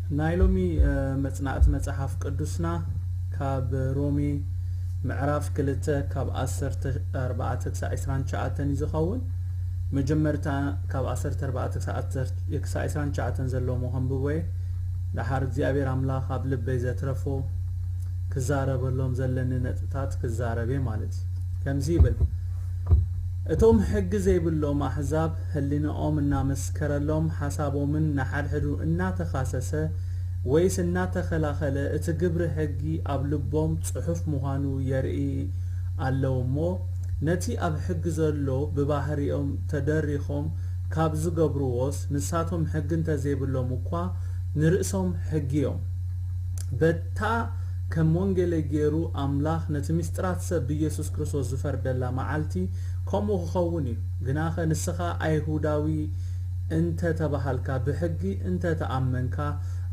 ናይ ሎሚ መጽናዕቲ መጽሓፍ ቅዱስና ካብ ሮሜ ምዕራፍ ክልተ ካብ ዓሰርተ ኣርባዕተ ክሳዕ ዕስራን ትሽዓተን እዩ ዝኸውን። መጀመርታ ካብ ዓሰርተ ኣርባዕተ ክሳዕ ዕስራን ትሽዓተን ዘለዎም ከንብቦ እየ። ደሓር እግዚኣብሔር ኣምላኽ ኣብ ልበይ ዘትረፎ ክዛረበሎም ዘለኒ ነጥብታት ክዛረብ እየ ማለት እዩ። ከምዚ ይብል፣ እቶም ሕጊ ዘይብሎም ኣሕዛብ ህሊንኦም እናመስከረሎም ሓሳቦምን ንሓድሕዱ እናተኻሰሰ ወይስ እናተኸላኸለ እቲ ግብሪ ሕጊ ኣብ ልቦም ጽሑፍ ምዃኑ የርኢ ኣለዉ እሞ ነቲ ኣብ ሕጊ ዘሎ ብባህሪኦም ተደሪኾም ካብ ዝገብርዎስ ንሳቶም ሕጊ እንተዘይብሎም እኳ ንርእሶም ሕጊ እዮም። በታ ከም ወንጌለይ ገይሩ ኣምላኽ ነቲ ምስጢራት ሰብ ብኢየሱስ ክርስቶስ ዝፈርደላ መዓልቲ ከምኡ ክኸውን እዩ። ግናኸ ንስኻ ኣይሁዳዊ እንተ ተባሃልካ፣ ብሕጊ እንተ ተኣመንካ፣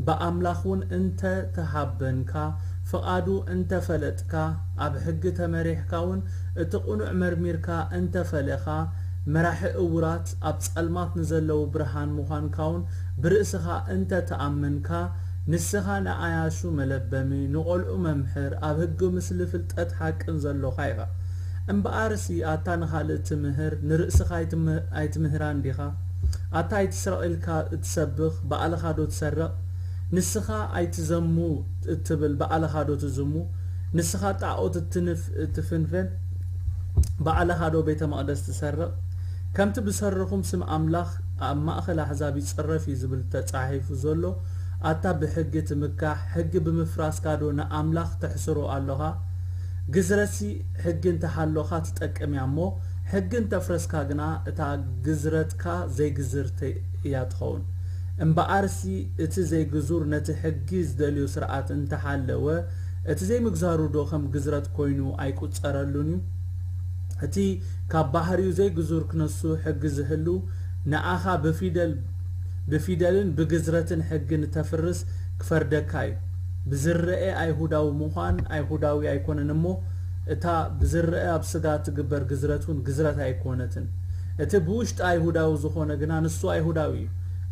ብኣምላኽ እውን እንተ ተሃበንካ፣ ፍቓዱ እንተ ፈለጥካ፣ ኣብ ሕጊ ተመሪሕካ እውን እቲ ቅኑዕ መርሚርካ እንተ ፈለኻ፣ መራሒ እውራት ኣብ ጸልማት ንዘለዉ ብርሃን ምዃንካ እውን ብርእስኻ እንተ ተኣመንካ፣ ንስኻ ንዓያሹ መለበሚ፣ ንቖልዑ መምህር፣ ኣብ ህጊ ምስሊ ፍልጠት ሓቅን ዘሎኻ ኢኻ። እምበኣርሲ ኣታ ንኻልእ ትምህር፣ ንርእስኻ ኣይትም-፣ ኣይትምህራን ዲኻ? ኣታ ኣይትስረቕ ኢልካ እትሰብኽ፣ ባዕልኻ ዶ ትሰርቕ? ንስኻ ኣይትዘሙ እትብል፣ ባዕልኻ ዶ ትዝሙ? ንስኻ ጣዖት እትንፍ-፣ እትፍንፍን፣ ባዕልኻ ዶ ቤተ መቕደስ ትሰርቕ? ከምቲ ብሰርኹም ስም ኣምላኽ ኣብ ማእከል ኣሕዛብ ይጽረፍ እዩ ዝብል ተጻሒፉ ዘሎ፣ ኣታ ብሕጊ ትምካሕ፣ ሕጊ ብምፍራስካ ዶ ንኣምላኽ ተሕስሮ ኣሎኻ? ግዝረትሲ ሕጊ እንተሃሎኻ ትጠቅም እያ እሞ፣ ሕጊ እንተፍረስካ ግና እታ ግዝረትካ ዘይግዝርቲ እያ ትኸውን። እምበኣርሲ እቲ ዘይግዙር ነቲ ሕጊ ዝደልዮ ስርዓት እንተሃለወ፣ እቲ ዘይምግዛሩ ዶ ከም ግዝረት ኮይኑ ኣይቁጸረሉን እዩ? እቲ ካብ ባህሪኡ ዘይግዙር ክነሱ ሕጊ ዝህሉ፣ ንኣኻ ብፊደል፣ ብፊደልን ብግዝረትን ሕጊ ንተፍርስ ክፈርደካ እዩ። ብዝረኤ ኣይሁዳዊ ምዃን ኣይሁዳዊ ኣይኮነን እሞ፣ እታ ብዝረኤ ኣብ ስጋ እትግበር ግዝረት እውን ግዝረት ኣይኮነትን። እቲ ብውሽጢ ኣይሁዳዊ ዝኾነ ግና ንሱ ኣይሁዳዊ እዩ።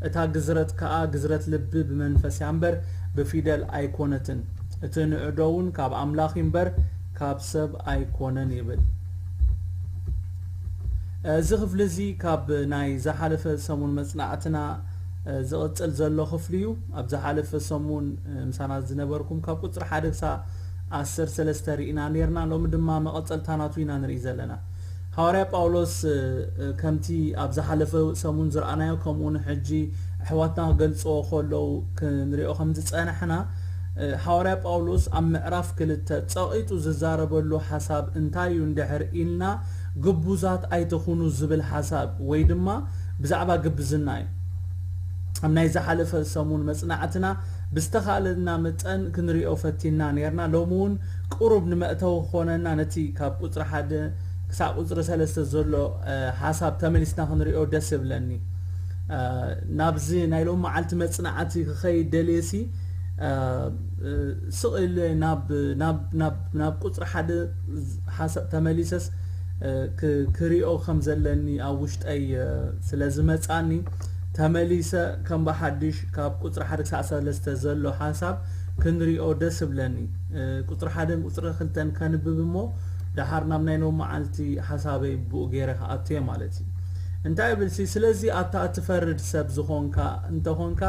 እታ ግዝረት ከኣ ግዝረት ልቢ ብመንፈስ እያ እምበር ብፊደል ኣይኮነትን። እቲ ንዕዶ እውን ካብ ኣምላኽ እዩ እምበር ካብ ሰብ ኣይኮነን ይብል። እዚ ክፍሊ እዚ ካብ ናይ ዝሓለፈ ሰሙን መጽናዕትና ዝቕጽል ዘሎ ክፍሊ እዩ። ኣብ ዝሓለፈ ሰሙን ምሳና ዝነበርኩም ካብ ቁጽሪ ሓደ ክሳብ ዓሰርተ ሰለስተ ርኢና ነርና። ሎሚ ድማ መቐጸልታ ናቱ ኢና ንርኢ ዘለና። ሃዋርያ ጳውሎስ፣ እ፣ እ፣ ከምቲ ኣብ ዝሓለፈ ሰሙን ዝረኣናዮ፣ ከምኡ እውን ሕጂ ኣሕዋትና ክገልጽዎ ከለዉ ክንሪኦ ከም ዝጸናሕና፣ እ፣ ሃዋርያ ጳውሎስ ኣብ ምዕራፍ ክልተ ጸቒጡ ዝዛረበሉ ሓሳብ እንታይ እዩ እንድሕር ኢልና፣ ግቡዛት ኣይትኹኑ ዝብል ሓሳብ ወይ ድማ ብዛዕባ ግብዝና እዩ። ኣብ ናይ ዝሓለፈ ሰሙን መጽናዕትና ብዝተኻእለና መጠን ክንሪኦ ፈቲና ነርና። ሎሚ እውን ቅሩብ ንመእተዊ ክኾነና ነቲ ካብ ቁጽሪ ሓደ ክሳብ ቁጽሪ ሰለስተ ዘሎ፣ እ፣ ሓሳብ ተመሊስና ክንሪኦ ደስ ይብለኒ። እ፣ ናብዚ ናይ ሎሚ መዓልቲ መጽናዕቲ ክኸይድ ደልየሲ፣ እ፣ እ፣ ስቕ ኢለ ናብ፣ ናብ፣ ናብ፣ ናብ ቁጽሪ ሓደ ሓሳብ ተመሊሰስ፣ እ፣ ክ-፣ ክሪኦ ከም ዘለኒ ኣብ ውሽጠይ፣ እ፣ ስለ ዝመጻኒ፣ ተመሊሰ ከም ብሓድሽ ካብ ቁጽሪ ሓደ ክሳዕ ሰለስተ ዘሎ ሓሳብ ክንሪኦ ደስ ይብለኒ። እ፣ ቁጽሪ ሓደን ቁጽሪ ክልተን ከንብብ እሞ፣ ደሓር ናብ ናይ ሎም መዓልቲ ሓሳበይ ብኡ ገይረ ክኣቱ እየ ማለት እዩ። እንታይ ይብልሲ፣ ስለዚ ኣታ እትፈርድ ሰብ ዝኾንካ እንተኾንካ፣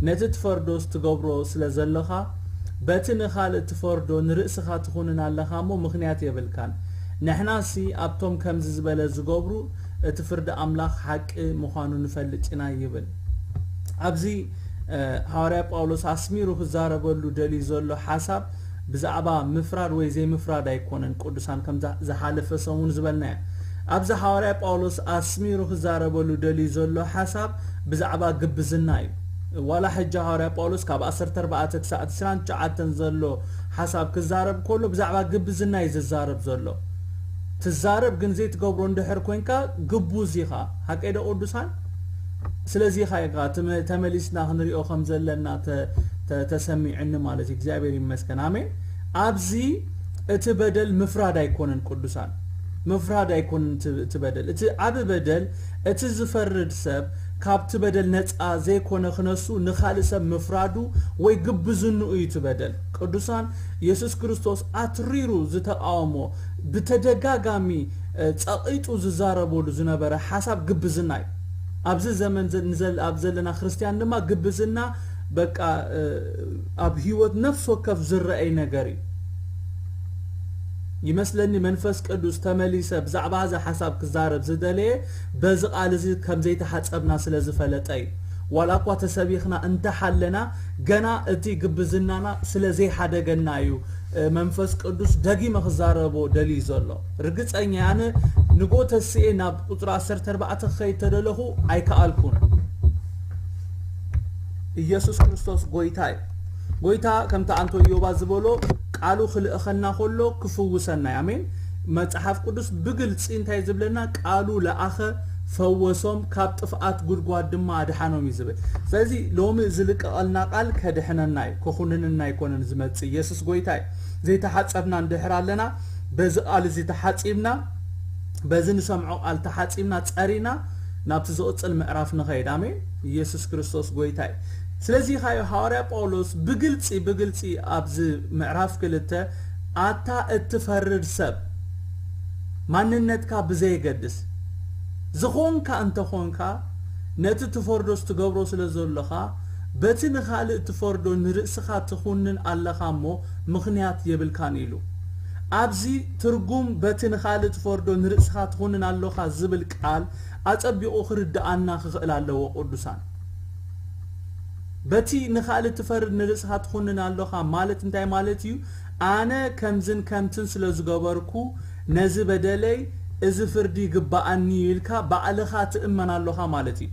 ነቲ ትፈርዶስ ትገብሮ ስለ ዘለኻ፣ በቲ ንኻልእ ትፈርዶ ንርእስኻ ትኹንን ኣለኻ እሞ ምኽንያት የብልካን። ንሕናሲ ኣብቶም ከምዚ ዝበለ ዝገብሩ እቲ ፍርዲ ኣምላኽ ሓቂ ምዃኑ ንፈልጥ ኢና ይብል። ኣብዚ፣ እ፣ ሃዋርያ ጳውሎስ ኣስሚሩ ክዛረበሉ ደልዩ ዘሎ ሓሳብ ብዛዕባ ምፍራድ ወይ ዘይምፍራድ ኣይኮነን ቅዱሳን፣ ከምዛ ዝሓለፈ ሰሙን ዝበልናዮ። ኣብዚ ሃዋርያ ጳውሎስ ኣስሚሩ ክዛረበሉ ደልዩ ዘሎ ሓሳብ ብዛዕባ ግብዝና እዩ። ዋላ ሕጂ ሃዋርያ ጳውሎስ ካብ ዓሰርተ ኣርባዕተ ክሳዕ ዕስራን ትሽዓተን ዘሎ ሓሳብ ክዛረብ ከሎ ብዛዕባ ግብዝና እዩ ዝዛረብ ዘሎ። ትዛረብ ግን ዘይትገብሮ እንድሕር ኮንካ ግቡዝ ኢኻ። ሓቀይ ዶ ቅዱሳን? ስለዚ ኢኻ ኢኻ ተመ-፣ ተመሊስና ክንሪኦ ከም ዘለና ተ-፣ ተ-፣ ተሰሚዕኒ ማለት እዩ። እግዚኣብሔር ይመስገን። ኣሜን። ኣብዚ እቲ በደል ምፍራድ ኣይኮነን ቅዱሳን። ምፍራድ ኣይኮነን እቲ፣ እቲ በደል። እቲ ዓቢ በደል፣ እቲ ዝፈርድ ሰብ ካብቲ በደል ነፃ ዘይኮነ ክነሱ ንኻልእ ሰብ ምፍራዱ ወይ ግብዝንኡ እዩ እቲ በደል። ቅዱሳን፣ የሱስ ክርስቶስ ኣትሪሩ ዝተቃወሞ፣ ብተደጋጋሚ ጸቒጡ ዝዛረበሉ ዝነበረ ሓሳብ ግብዝና እዩ። ኣብዚ ዘመን ኣብ ዘለና ክርስትያን ድማ ግብዝና በቃ ኣብ ህይወት ነፍሲ ወከፍ ዝረኣይ ነገር እዩ። ይመስለኒ መንፈስ ቅዱስ ተመሊሰ ብዛዕባ እዚ ሓሳብ ክዛረብ ዝደለየ በዚ ቃል እዚ ከም ዘይተሓጸብና ስለ ዝፈለጠ እዩ። ዋላ እኳ ተሰቢኽና እንተሓለና፣ ገና እቲ ግብዝናና ስለ ዘይሓደገና እዩ መንፈስ ቅዱስ ደጊመ ክዛረቦ ደልዩ ዘሎ። ርግጸኛ ኣነ ንጎ ተስኤ ናብ ቁጽሪ ዓሰርተ ኣርባዕተ ክኸይድ ተደለኹ ኣይከኣልኩን። ኢየሱስ ክርስቶስ ጎይታ እዩ። ጎይታ ከምቲ ኣንቶ ዮባ ዝበሎ ቃሉ ክልእኸና ከሎ ክፍውሰና እዩ። ኣሜን። መጽሓፍ ቅዱስ ብግልጺ እንታይ ዝብለና? ቃሉ ለኣኸ ፈወሶም፣ ካብ ጥፍኣት ጉድጓድ ድማ ኣድሓኖም እዩ ዝብል። ስለዚ ሎሚ ዝልቀቐልና ቃል ከድሕነና እዩ፣ ክኹንንና ኣይኮነን ዝመጽእ። ኢየሱስ ጎይታ እዩ። ዘይተሓጸብና እንድሕር ኣለና፣ በዚ ቃል እዚ ተሓጺብና፣ በዚ ንሰምዖ ቃል ተሓጺብና፣ ጸሪና ናብቲ ዝቕጽል ምዕራፍ ንኸይድ። ኣሜን። ኢየሱስ ክርስቶስ ጎይታ እዩ። ስለዚ ኻዮ ሃዋርያ ጳውሎስ ብግልጺ፣ ብግልጺ ኣብዚ ምዕራፍ ክልተ፣ ኣታ እትፈርድ ሰብ፣ ማንነትካ ብዘየገድስ፣ ዝኾንካ እንተኾንካ፣ ነቲ ትፈርዶስ ትገብሮ ስለ ዘሎኻ፣ በቲ ንኻልእ ትፈርዶ ንርእስኻ ትኹንን ኣለኻ እሞ፣ ምኽንያት የብልካን ኢሉ። ኣብዚ ትርጉም በቲ ንኻልእ ትፈርዶ ንርእስኻ ትኹንን ኣሎኻ ዝብል ቃል ኣጸቢቑ ክርድኣና ክኽእል ኣለዎ ቅዱሳን። በቲ ንኻልእ ትፈርድ ንርእስኻ ትኹንን ኣሎኻ ማለት እንታይ ማለት እዩ? ኣነ ከምዝን ከምትን ስለ ዝገበርኩ ነዚ በደለይ እዚ ፍርዲ ይግባኣኒ እዩ ኢልካ ባዕልኻ ትእመን ኣሎኻ ማለት እዩ።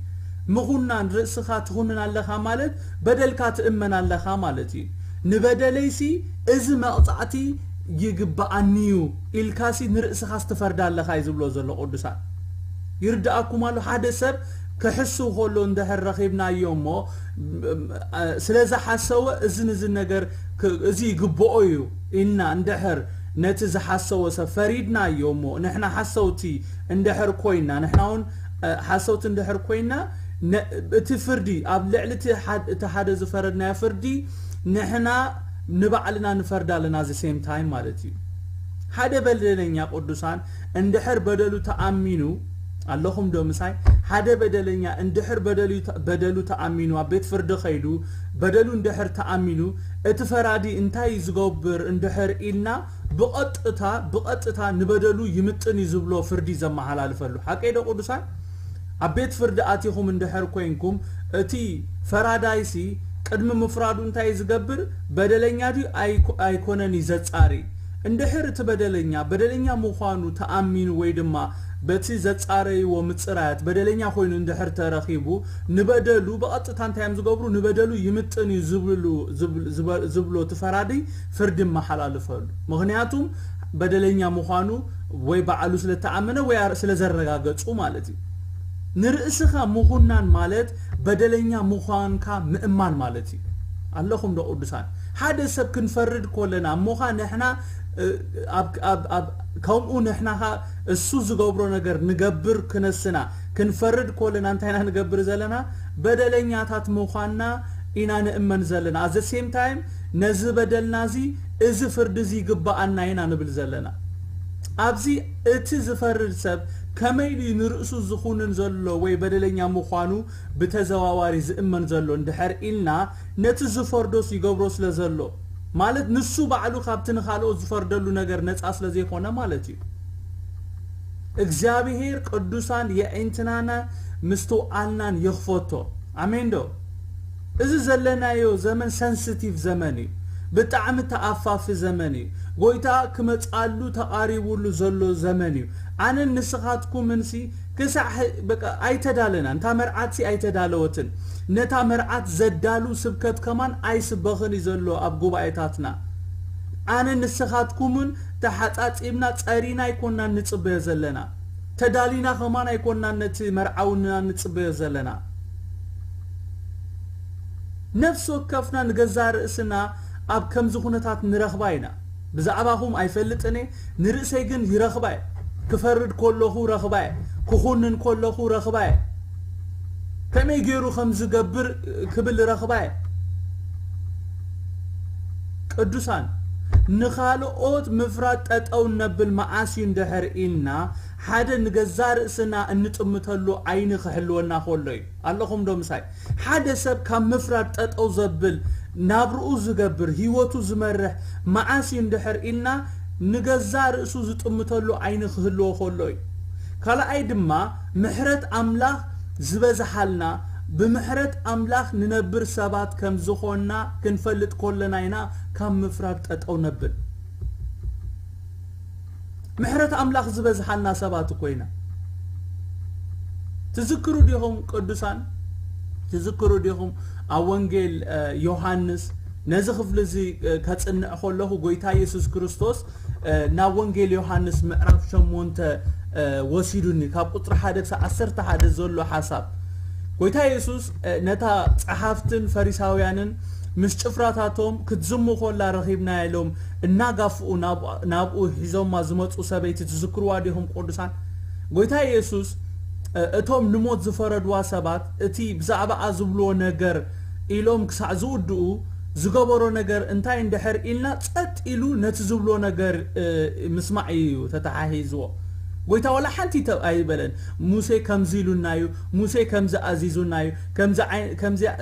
ምኹናን ርእስኻ ትኹንን ኣለኻ ማለት በደልካ ትእመን ኣለኻ ማለት እዩ። ንበደለይሲ እዚ መቕጻዕቲ ይግባኣኒ እዩ ኢልካሲ ንርእስኻስ ትፈርድ ኣለኻ እዩ ዝብሎ ዘሎ ቅዱሳን። ይርድኣኩም ኣሎ? ሓደ ሰብ ክሕስው ከሎ እንድሕር ረኺብናዮ እሞ፣ ስለ ዝሓሰወ እዚ ንዚ ነገር ክ-፣ እዚ ይግብኦ እዩ ኢልና እንድሕር ነቲ ዝሓሰወ ሰብ ፈሪድናዮ እሞ፣ ንሕና ሓሰውቲ እንድሕር ኮይና፣ ንሕና እውን፣ እ፣ ሓሰውቲ እንድሕር ኮይና፣ ነ-፣ እቲ ፍርዲ ኣብ ልዕሊ እቲ ሓድ-፣ እቲ ሓደ ዝፈረድናዮ ፍርዲ ንሕና ንባዕልና ንፈርድ ኣለና፣ the same time ማለት እዩ። ሓደ በደለኛ ቅዱሳን እንድሕር በደሉ ተኣሚኑ፣ ኣለኹም ዶ ምሳይ? ሓደ በደለኛ እንድሕር በደሉ ተ-፣ በደሉ ተኣሚኑ፣ ኣብ ቤት ፍርዲ ኸይዱ፣ በደሉ እንድሕር ተኣሚኑ፣ እቲ ፈራዲ እንታይ ዝገብር እንድሕር ኢልና፣ ብቐጥታ፣ ብቐጥታ ንበደሉ ይምጥን እዩ ዝብሎ ፍርዲ ዘመሓላልፈሉ። ሓቀይ ዶ ቅዱሳን? ኣብ ቤት ፍርዲ ኣቲኹም እንድሕር ኮይንኩም፣ እቲ ፈራዳይሲ ቅድሚ ምፍራዱ እንታይ እዩ ዝገብር? በደለኛ ድዩ ኣይኮ-፣ ኣይኮነን እዩ ዘጻሪ። እንድሕር እቲ በደለኛ፣ በደለኛ ምዃኑ ተኣሚኑ ወይ ድማ በቲ ዘጻረይዎ ምጽራያት በደለኛ ኮይኑ እንድሕር ተረኺቡ፣ ንበደሉ ብቐጥታ እንታይ እዮም ዝገብሩ? ንበደሉ ይምጥን እዩ ዝብሉ፣ ዝብ-፣ ዝበ-፣ ዝብሎ እቲ ፈራዲ ፍርዲ ይመሓላልፈሉ። ምኽንያቱም በደለኛ ምዃኑ ወይ ባዕሉ ስለ ተኣመነ ወይ ኣር-፣ ስለ ዘረጋገጹ ማለት እዩ። ንርእስኻ ምኹናን ማለት በደለኛ ምዃንካ ምእማን ማለት እዩ። ኣለኹም ዶ ቅዱሳን? ሓደ ሰብ ክንፈርድ ከለና እሞኻ ንሕና፣ እ፣ ኣብ፣ ኣብ፣ ኣብ፣ ከምኡ ንሕናኻ እሱ ዝገብሮ ነገር ንገብር ክነስና፣ ክንፈርድ ከለና እንታይ ኢና ንገብር ዘለና? በደለኛታት ምዃንና ኢና ንእመን ዘለና። At the same time ነዚ በደልና እዚ፣ እዚ ፍርዲ እዚ ይግባኣና ኢና ንብል ዘለና። ኣብዚ እቲ ዝፈርድ ሰብ ከመይ ኢሉ እዩ ንርእሱ ዝኹንን ዘሎ ወይ በደለኛ ምዃኑ ብተዘዋዋሪ ዝእመን ዘሎ እንድሕር ኢልና፣ ነቲ ዝፈርዶስ ይገብሮ ስለ ዘሎ፣ ማለት ንሱ ባዕሉ ካብቲ ንኻልኦት ዝፈርደሉ ነገር ነጻ ስለ ዘይኮነ ማለት እዩ። እግዚኣብሄር ቅዱሳን የዒንትናና ምስትውዓልናን ይኽፈቶ። ኣሜን ዶ? እዚ ዘለናዮ ዘመን ሰንስቲቭ ዘመን እዩ። ብጣዕሚ ተኣፋፊ ዘመን እዩ። ጎይታ ክመጻሉ ተቓሪቡሉ ዘሎ ዘመን እዩ። ኣነን ንስኻትኩምንሲ ክሳዕ ሕ-፣ በቃ ኣይተዳለናን። እታ መርዓትሲ ኣይተዳለወትን። ነታ መርዓት ዘዳሉ ስብከት ከማን ኣይስበኽን እዩ ዘሎ ኣብ ጉባኤታትና። ኣነን ንስኻትኩምን ተሓጻጺብና ጸሪና ኣይኮናን ንጽበዮ ዘለና። ተዳሊና ከማን ኣይኮናን ነቲ መርዓውንና ንጽበዮ ዘለና። ነፍሲ ወከፍና ንገዛእ ርእስና ኣብ ከምዚ ኩነታት ንረኽባ ኢና። ብዛዕባኹም ኣይፈልጥን እየ፣ ንርእሰይ ግን ይረኽባ እየ። ክፈርድ ከለኹ ረኽባ እየ። ክኹንን ከለኹ ረኽባ እየ። ከመይ ገይሩ ከም ዝገብር ክብል ረኽባ እየ። ቅዱሳን፣ ንኻልኦት ምፍራድ ጠጠው እነብል መዓስ እዩ እንድሕር ኢልና፣ ሓደ ንገዛእ ርእስና እንጥምተሉ ዓይኒ ክህልወና ከሎ እዩ። ኣለኹም ዶ ምሳይ? ሓደ ሰብ ካብ ምፍራድ ጠጠው ዘብል ናብርኡ ዝገብር፣ ህይወቱ ዝመርሕ መዓስ እዩ እንድሕር ኢልና፣ ንገዛእ ርእሱ ዝጥምተሉ ዓይኒ ክህልዎ ከሎ እዩ። ካልኣይ ድማ፣ ምሕረት ኣምላኽ ዝበዝሓልና፣ ብምሕረት ኣምላኽ ንነብር ሰባት ከም ዝኾንና ክንፈልጥ ከለና ኢና ካብ ምፍራድ ጠጠው ነብል። ምሕረት ኣምላኽ ዝበዝሓልና ሰባት እኮ ኢና። ትዝክሩ ዲኹም ቅዱሳን? ትዝክሩ ዲኹም ኣብ ወንጌል ዮሃንስ፣ ነዚ ክፍሊ እዚ ከጽንዕ ከለኹ፣ ጎይታ የሱስ ክርስቶስ ናብ ወንጌል ዮሃንስ ምዕራፍ ሸሞንተ ወሲዱኒ፣ ካብ ቁጽሪ ሓደ ክሳብ ዓሰርተ ሓደ ዘሎ ሓሳብ። ጎይታ የሱስ ነታ ጸሓፍትን ፈሪሳውያንን ምስ ጭፍራታቶም ክትዝሙ ከላ ረኺብና ኢሎም እናጋፍኡ ናብኡ ሒዞማ ዝመጹ ሰበይቲ ትዝክርዋ ዲኹም ቅዱሳን? ጎይታ የሱስ እቶም ንሞት ዝፈረድዋ ሰባት እቲ ብዛዕባኣ ዝብልዎ ነገር ኢሎም ክሳዕ ዝውድኡ ዝገበሮ ነገር እንታይ እንድሕር ኢልና፣ ጸጥ ኢሉ ነቲ ዝብሎ ነገር ምስማዕ እዩ ተተሓሒዝዎ። ጎይታ ዋላ ሓንቲ ኣይበለን። ሙሴ ከምዚ ኢሉና እዩ፣ ሙሴ ከምዚ ኣዚዙና እዩ፣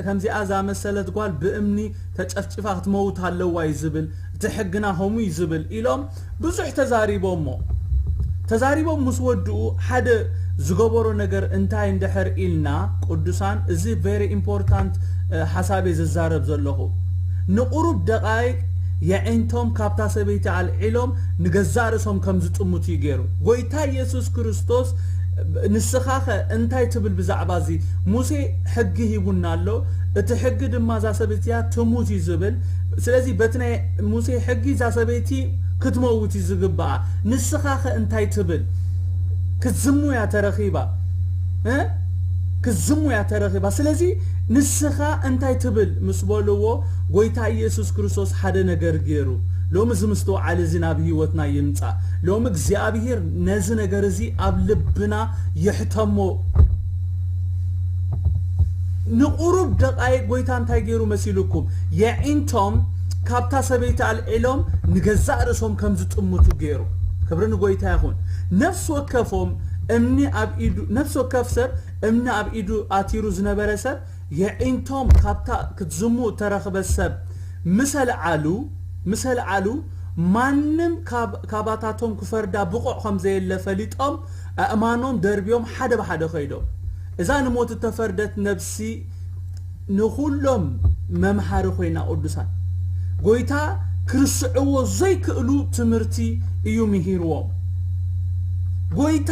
ከምዚኣ ዛመሰለት ጓል ብእምኒ ተጨፍጭፋ ክትመውት ኣለዋ እዩ ዝብል፣ እቲ ሕግና ከምኡ እዩ ዝብል ኢሎም ብዙሕ ተዛሪቦሞ። ተዛሪቦም ምስ ወድኡ ሓደ ዝገበሮ ነገር እንታይ እንድሕር ኢልና ቅዱሳን፣ እዚ very important ሓሳብ እየ ዝዛረብ ዘለኹ። ንቁሩብ ደቃይቅ የዒንቶም ካብታ ሰበይቲ ኣልዒሎም ንገዛእ ርእሶም ከም ዝጥምቱ እዩ ገይሩ። ጎይታ ኢየሱስ ክርስቶስ ንስኻኸ እንታይ ትብል ብዛዕባ እዚ? ሙሴ ሕጊ ሂቡና ኣሎ፣ እቲ ሕጊ ድማ እዛ ሰበይቲ እያ ትሙት እዩ ዝብል። ስለዚ በቲ ናይ ሙሴ ሕጊ እዛ ሰበይቲ ክትመውት እዩ ዝግባኣ። ንስኻኸ እንታይ ትብል? ክትዝሙ እያ ተረኺባ። ክትዝሙ እያ ተረኺባ። ስለዚ ንስኻ እንታይ ትብል ምስ በልዎ፣ ጎይታ ኢየሱስ ክርስቶስ ሓደ ነገር ገይሩ። ሎሚ እዚ ምስትውዓል እዚ ናብ ህይወትና ይምጻእ። ሎሚ እግዚኣብሔር ነዚ ነገር እዚ ኣብ ልብና ይሕተሞ። ንቁሩብ ደቃይቅ ጎይታ እንታይ ገይሩ መሲልኩም? የዒንቶም ካብታ ሰበይቲ ኣልዒሎም ንገዛእ ርእሶም ከም ዝጥምቱ ገይሩ። ክብሪ ንጎይታ ይኹን። ነፍሲ ወከፎም እምኒ ኣብ ኢዱ፣ ነፍሲ ወከፍ ሰብ እምኒ ኣብ ኢዱ ኣቲሩ ዝነበረ ሰብ የዒንቶም ካብታ ክትዝሙ እተረኽበ ሰብ ምስ ኣልዓሉ፣ ምስ ኣልዓሉ፣ ማንም ካባታቶም ክፈርዳ ብቑዕ ከም ዘየለ ፈሊጦም ኣእማኖም ደርብዮም ሓደ ብሓደ ከይዶም። እዛ ንሞት እተፈርደት ነብሲ ንኹሎም መምሃሪ ኮይና ቅዱሳን። ጎይታ ክርስዕዎ ዘይክእሉ ትምህርቲ እዩ ምሂርዎም። ጎይታ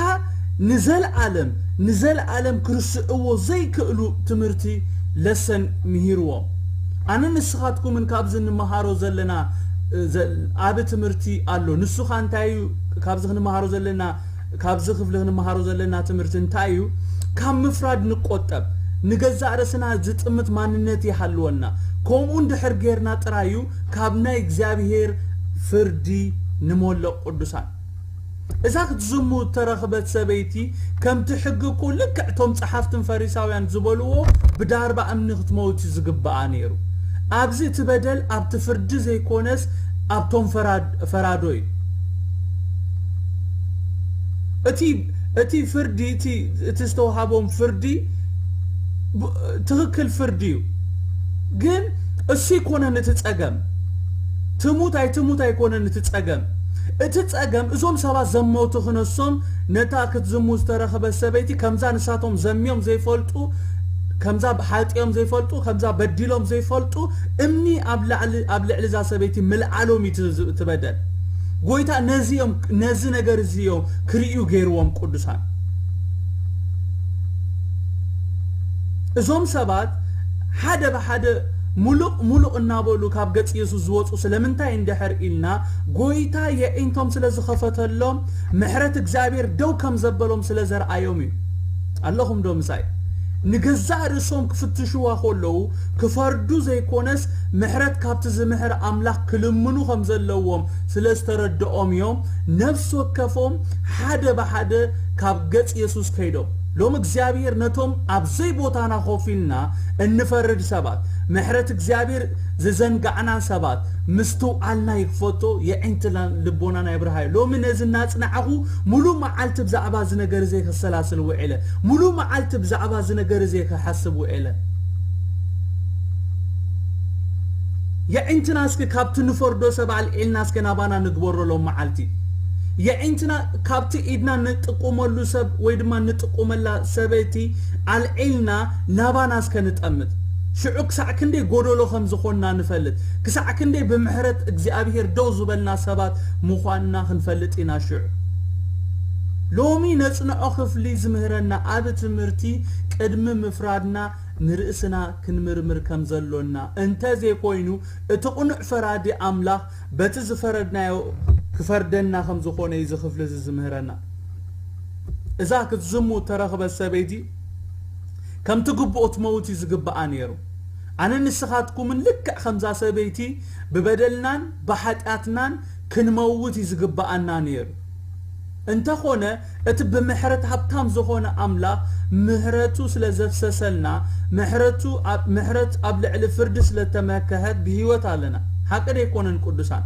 ንዘልዓለም ንዘልዓለም ክርስዕዎ ዘይክእሉ ትምህርቲ ለሰን ምሂርዎም። ኣነ ንስኻትኩምን ካብዚ እንመሃሮ ዘለና ኣብ ትምህርቲ ኣሎ። ንሱኻ እንታይ እዩ? ካብዚ ክንመሃሮ ዘለና ካብዚ ክፍሊ ክንመሃሮ ዘለና ትምህርቲ እንታይ እዩ? ካብ ምፍራድ ንቆጠብ። ንገዛእ ርእስና ዝጥምት ማንነት ይሃልወና። ከምኡ እንድሕር ጌርና ጥራይ እዩ ካብ ናይ እግዚኣብሔር ፍርዲ ንሞለቕ ቅዱሳን። እዛ ክትዝሙ እተረኽበት ሰበይቲ ከምቲ ሕጊ እኮ ልክዕ እቶም ጸሓፍትን ፈሪሳውያን ዝበልዎ ብዳርባ እምኒ ክትመውት እዩ ዝግብኣ ነይሩ። ኣብዚ እቲ በደል ኣብቲ ፍርዲ ዘይኮነስ ኣብቶም ፈራዶ እዩ። እቲ እቲ ፍርዲ እቲ እቲ ዝተውሃቦም ፍርዲ ትኽክል ፍርዲ እዩ። ግን እሱ ኣይኮነን እቲ ጸገም። ትሙት ኣይትሙት ኣይኮነን እቲ ጸገም። እቲ ጸገም እዞም ሰባት ዘመቱ ክነሶም ነታ ክትዝሙ ዝተረኸበት ሰበይቲ ከምዛ ንሳቶም ዘምዮም ዘይፈልጡ፣ ከምዛ ሓጢኦም ዘይፈልጡ፣ ከምዛ በዲሎም ዘይፈልጡ እምኒ ኣብ ላዕሊ ኣብ ልዕሊ እዛ ሰበይቲ ምልዓሎም እዩ እቲ በደል። ጎይታ ነዚ እዮም ነዚ ነገር እዚ እዮም ክርእዩ ገይርዎም ቅዱሳን። እዞም ሰባት ሓደ ብሓደ ሙሉቕ ሙሉቕ እናበሉ ካብ ገጽ የሱስ ዝወፁ ስለምንታይ እንድሕር ኢልና፣ ጎይታ የዒንቶም ስለ ዝኸፈተሎም ምሕረት እግዚኣብሔር ደው ከም ዘበሎም ስለ ዘርኣዮም እዩ። ኣለኹም ዶ ምሳይ? ንገዛእ ርእሶም ክፍትሽዋ ከለዉ ክፈርዱ ዘይኮነስ ምሕረት ካብቲ ዝምሕር ኣምላኽ ክልምኑ ከም ዘለዎም ስለ ዝተረድኦም እዮም ነፍሲ ወከፎም ሓደ ብሓደ ካብ ገጽ የሱስ ከይዶም። ሎም እግዚኣብሔር ነቶም ኣብ ዘይቦታና ኮፍ ኢልና እንፈርድ ሰባት፣ ምሕረት እግዚኣብሔር ዝዘንጋዕናን ሰባት ምስትውዓልና ይክፈቶ፣ የዒንትናን ልቦናና የብርሃዮ። ሎሚ ነዚ እናጽናዕኹ ሙሉ መዓልቲ ብዛዕባ እዚ ነገር እዚ ክሰላስል ውዒለ፣ ሙሉ መዓልቲ ብዛዕባ እዚ ነገር እዚ ክሓስብ ውዒለ። የዒንትና እስኪ ካብቲ ንፈርዶ ሰብ ኣልዒልና እስኪ ናባና ንግበሮ ሎም መዓልቲ። የዒንትና ካብቲ ኢድና ንጥቁመሉ ሰብ ወይ ድማ ንጥቁመላ ሰበይቲ ኣልዒልና ናባና እስከ ንጠምት። ሽዑ ክሳዕ ክንደይ ጎደሎ ከም ዝኾንና ንፈልጥ፣ ክሳዕ ክንደይ ብምሕረት እግዚኣብሔር ደው ዝበልና ሰባት ምዃንና ክንፈልጥ ኢና። ሽዑ ሎሚ ነጽንዖ ክፍሊ ዝምህረና ኣብ ትምህርቲ ቅድሚ ምፍራድና ንርእስና ክንምርምር ከም ዘሎና፣ እንተ ዘይኮይኑ እቲ ቅኑዕ ፈራዲ ኣምላኽ በቲ ዝፈረድናዮ ክፈርደና ከም ዝኾነ እዩ እዚ ክፍሊ እዚ ዝምህረና። እዛ ክትዝሙ ተረኽበት ሰበይቲ ከምቲ ግብኦ ትመውት እዩ ዝግብኣ ነይሩ። ኣነ ንስኻትኩምን ልክዕ ከምዛ ሰበይቲ ብበደልናን ብሓጢኣትናን ክንመውት እዩ ዝግብኣና ነይሩ። እንተኾነ እቲ ብምሕረት ሃብታም ዝኾነ ኣምላኽ ምሕረቱ ስለ ዘፍሰሰልና፣ ምሕረቱ ኣብ፣ ምሕረት ኣብ ልዕሊ ፍርዲ ስለ ተመከሐት ብህይወት ኣለና። ሓቂ ደይኮነን ቅዱሳን?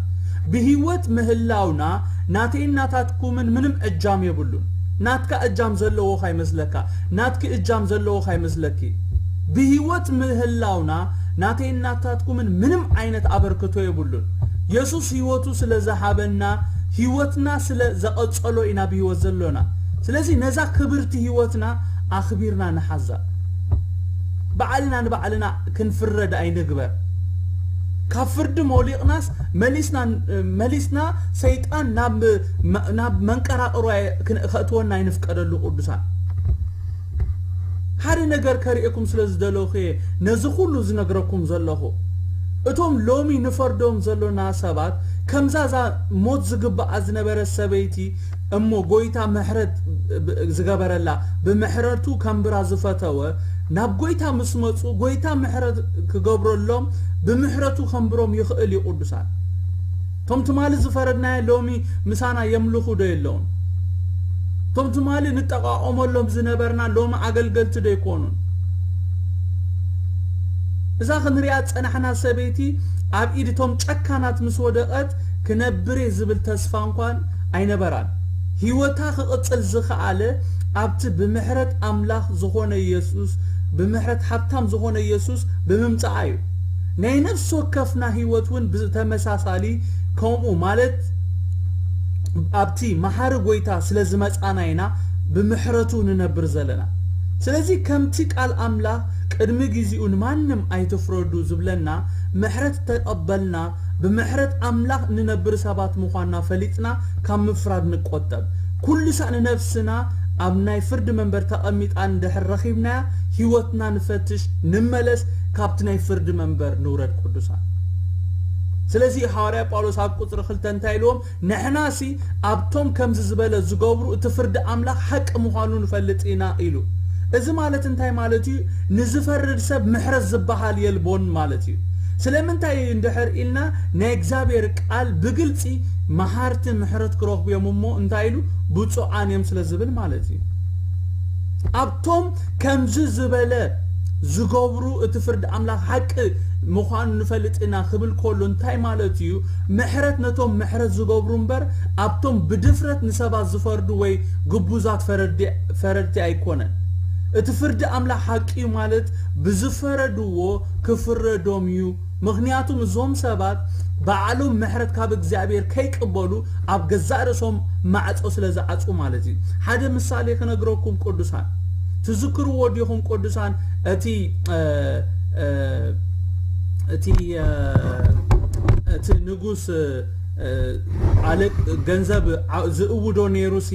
ብህይወት ምህላውና ናተይን ናታትኩምን ምንም እጃም የብሉን። ናትካ እጃም ዘለዎ ካይመስለካ፣ ናትኪ እጃም ዘለዎ ካይመስለኪ። ብህይወት ምህላውና ናተይን ናታትኩምን ምንም ዓይነት ኣበርክቶ የብሉን። የሱስ ህይወቱ ስለ ዝሃበና፣ ህይወትና ስለ ዘቐጸሎ ኢና ብህይወት ዘሎና። ስለዚ ነዛ ክብርቲ ህይወትና ኣኽቢርና ንሓዛ። ባዕልና ንባዕልና ክንፍረድ ኣይንግበር። ካብ ፍርዲ ሞሊቕናስ መሊስና፣ መሊስና ሰይጣን ናብ፣ ናብ መንቀራቕሮ ክን-፣ ከእትወና ኣይንፍቀደሉ ቅዱሳን። ሓደ ነገር ከርእየኩም ስለ ዝደለኹ እየ ነዚ ኩሉ ዝነግረኩም ዘለኹ። እቶም ሎሚ ንፈርዶም ዘሎና ሰባት ከምዛ እዛ ሞት ዝግብኣ ዝነበረት ሰበይቲ እሞ ጎይታ ምሕረት ብ-፣ ዝገበረላ፣ ብምሕረቱ ከንብራ ዝፈተወ፣ ናብ ጎይታ ምስ መጹ ጎይታ ምሕረት ክገብረሎም ብምሕረቱ ከንብሮም ይኽእል እዩ ቅዱሳን። እቶም ትማሊ ዝፈረድናዮ ሎሚ ምሳና የምልኹ ዶ የለውን? እቶም ትማሊ ንጠቓቖመሎም ዝነበርና ሎሚ ኣገልገልቲ ዶ ኣይኮኑን? እዛ ክንሪኣ ዝጸናሕና ሰበይቲ ኣብ ኢድ እቶም ጨካናት ምስ ወደቐት ክነብር እየ ዝብል ተስፋ እንኳን ኣይነበራን። ህይወታ ክቕጽል ዝኸኣለ ኣብቲ ብምሕረት ኣምላኽ ዝኾነ የሱስ፣ ብምሕረት ሃብታም ዝኾነ የሱስ ብምምጻኣ እዩ። ናይ ነፍሲ ወከፍና ህይወት እውን ብተመሳሳሊ ከምኡ ማለት ኣብቲ መሓሪ ጎይታ ስለ ዝመጻና ኢና ብምሕረቱ ንነብር ዘለና። ስለዚ ከምቲ ቃል ኣምላኽ ቅድሚ ግዜኡ ንማንም ኣይትፍረዱ ዝብለና፣ ምሕረት ተቐበልና፣ ብምሕረት ኣምላኽ እንነብር ሰባት ምዃንና ፈሊጥና ካብ ምፍራድ ንቆጠብ። ኩሉ ሳዕ ንነፍስና ኣብ ናይ ፍርዲ መንበር ተቐሚጣ እንድሕር ረኺብናያ፣ ህይወትና ንፈትሽ፣ ንመለስ፣ ካብቲ ናይ ፍርዲ መንበር ንውረድ ቅዱሳን። ስለዚ ሃዋርያ ጳውሎስ ኣብ ቁጽሪ ክልተ እንታይ ኢልዎም? ንሕናሲ ኣብቶም ከምዚ ዝበለ ዝገብሩ እቲ ፍርዲ ኣምላኽ ሓቂ ምዃኑ ንፈልጥ ኢና ኢሉ። እዚ ማለት እንታይ ማለት እዩ? ንዝፈርድ ሰብ ምሕረት ዝበሃል የልቦን ማለት እዩ። ስለምንታይ እንድሕር ኢልና ናይ እግዚኣብሔር ቃል ብግልጺ መሓርቲ ምሕረት ክረኽቡ እዮም እሞ እንታይ ኢሉ? ብፁዓን እዮም ስለ ዝብል ማለት እዩ። ኣብቶም ከምዚ ዝበለ ዝገብሩ እቲ ፍርዲ ኣምላኽ ሓቂ ምዃኑ ንፈልጥ ኢና ክብል ከሎ እንታይ ማለት እዩ? ምሕረት ነቶም ምሕረት ዝገብሩ እምበር ኣብቶም ብድፍረት ንሰባት ዝፈርዱ ወይ ግቡዛት ፈረዲ-፣ ፈረድቲ ኣይኮነን። እቲ ፍርዲ ኣምላኽ ሓቂ እዩ ማለት ብዝፈረድዎ ክፍረዶም እዩ። ምኽንያቱም እዞም ሰባት ባዕሎም ምሕረት ካብ እግዚኣብሔር ከይቅበሉ ኣብ ገዛእ ርእሶም ማዕጾ ስለ ዝዓጹ ማለት እዩ። ሓደ ምሳሌ ክነግረኩም ቅዱሳን፣ ትዝክርዎ ዲኹም ቅዱሳን? እቲ፣ እ፣ እ፣ እቲ፣ እ፣ እቲ ንጉስ፣ እ፣ ኣለ-፣ ገንዘብ ዓ-፣ ዝእውዶ ነይሩ ሲ፣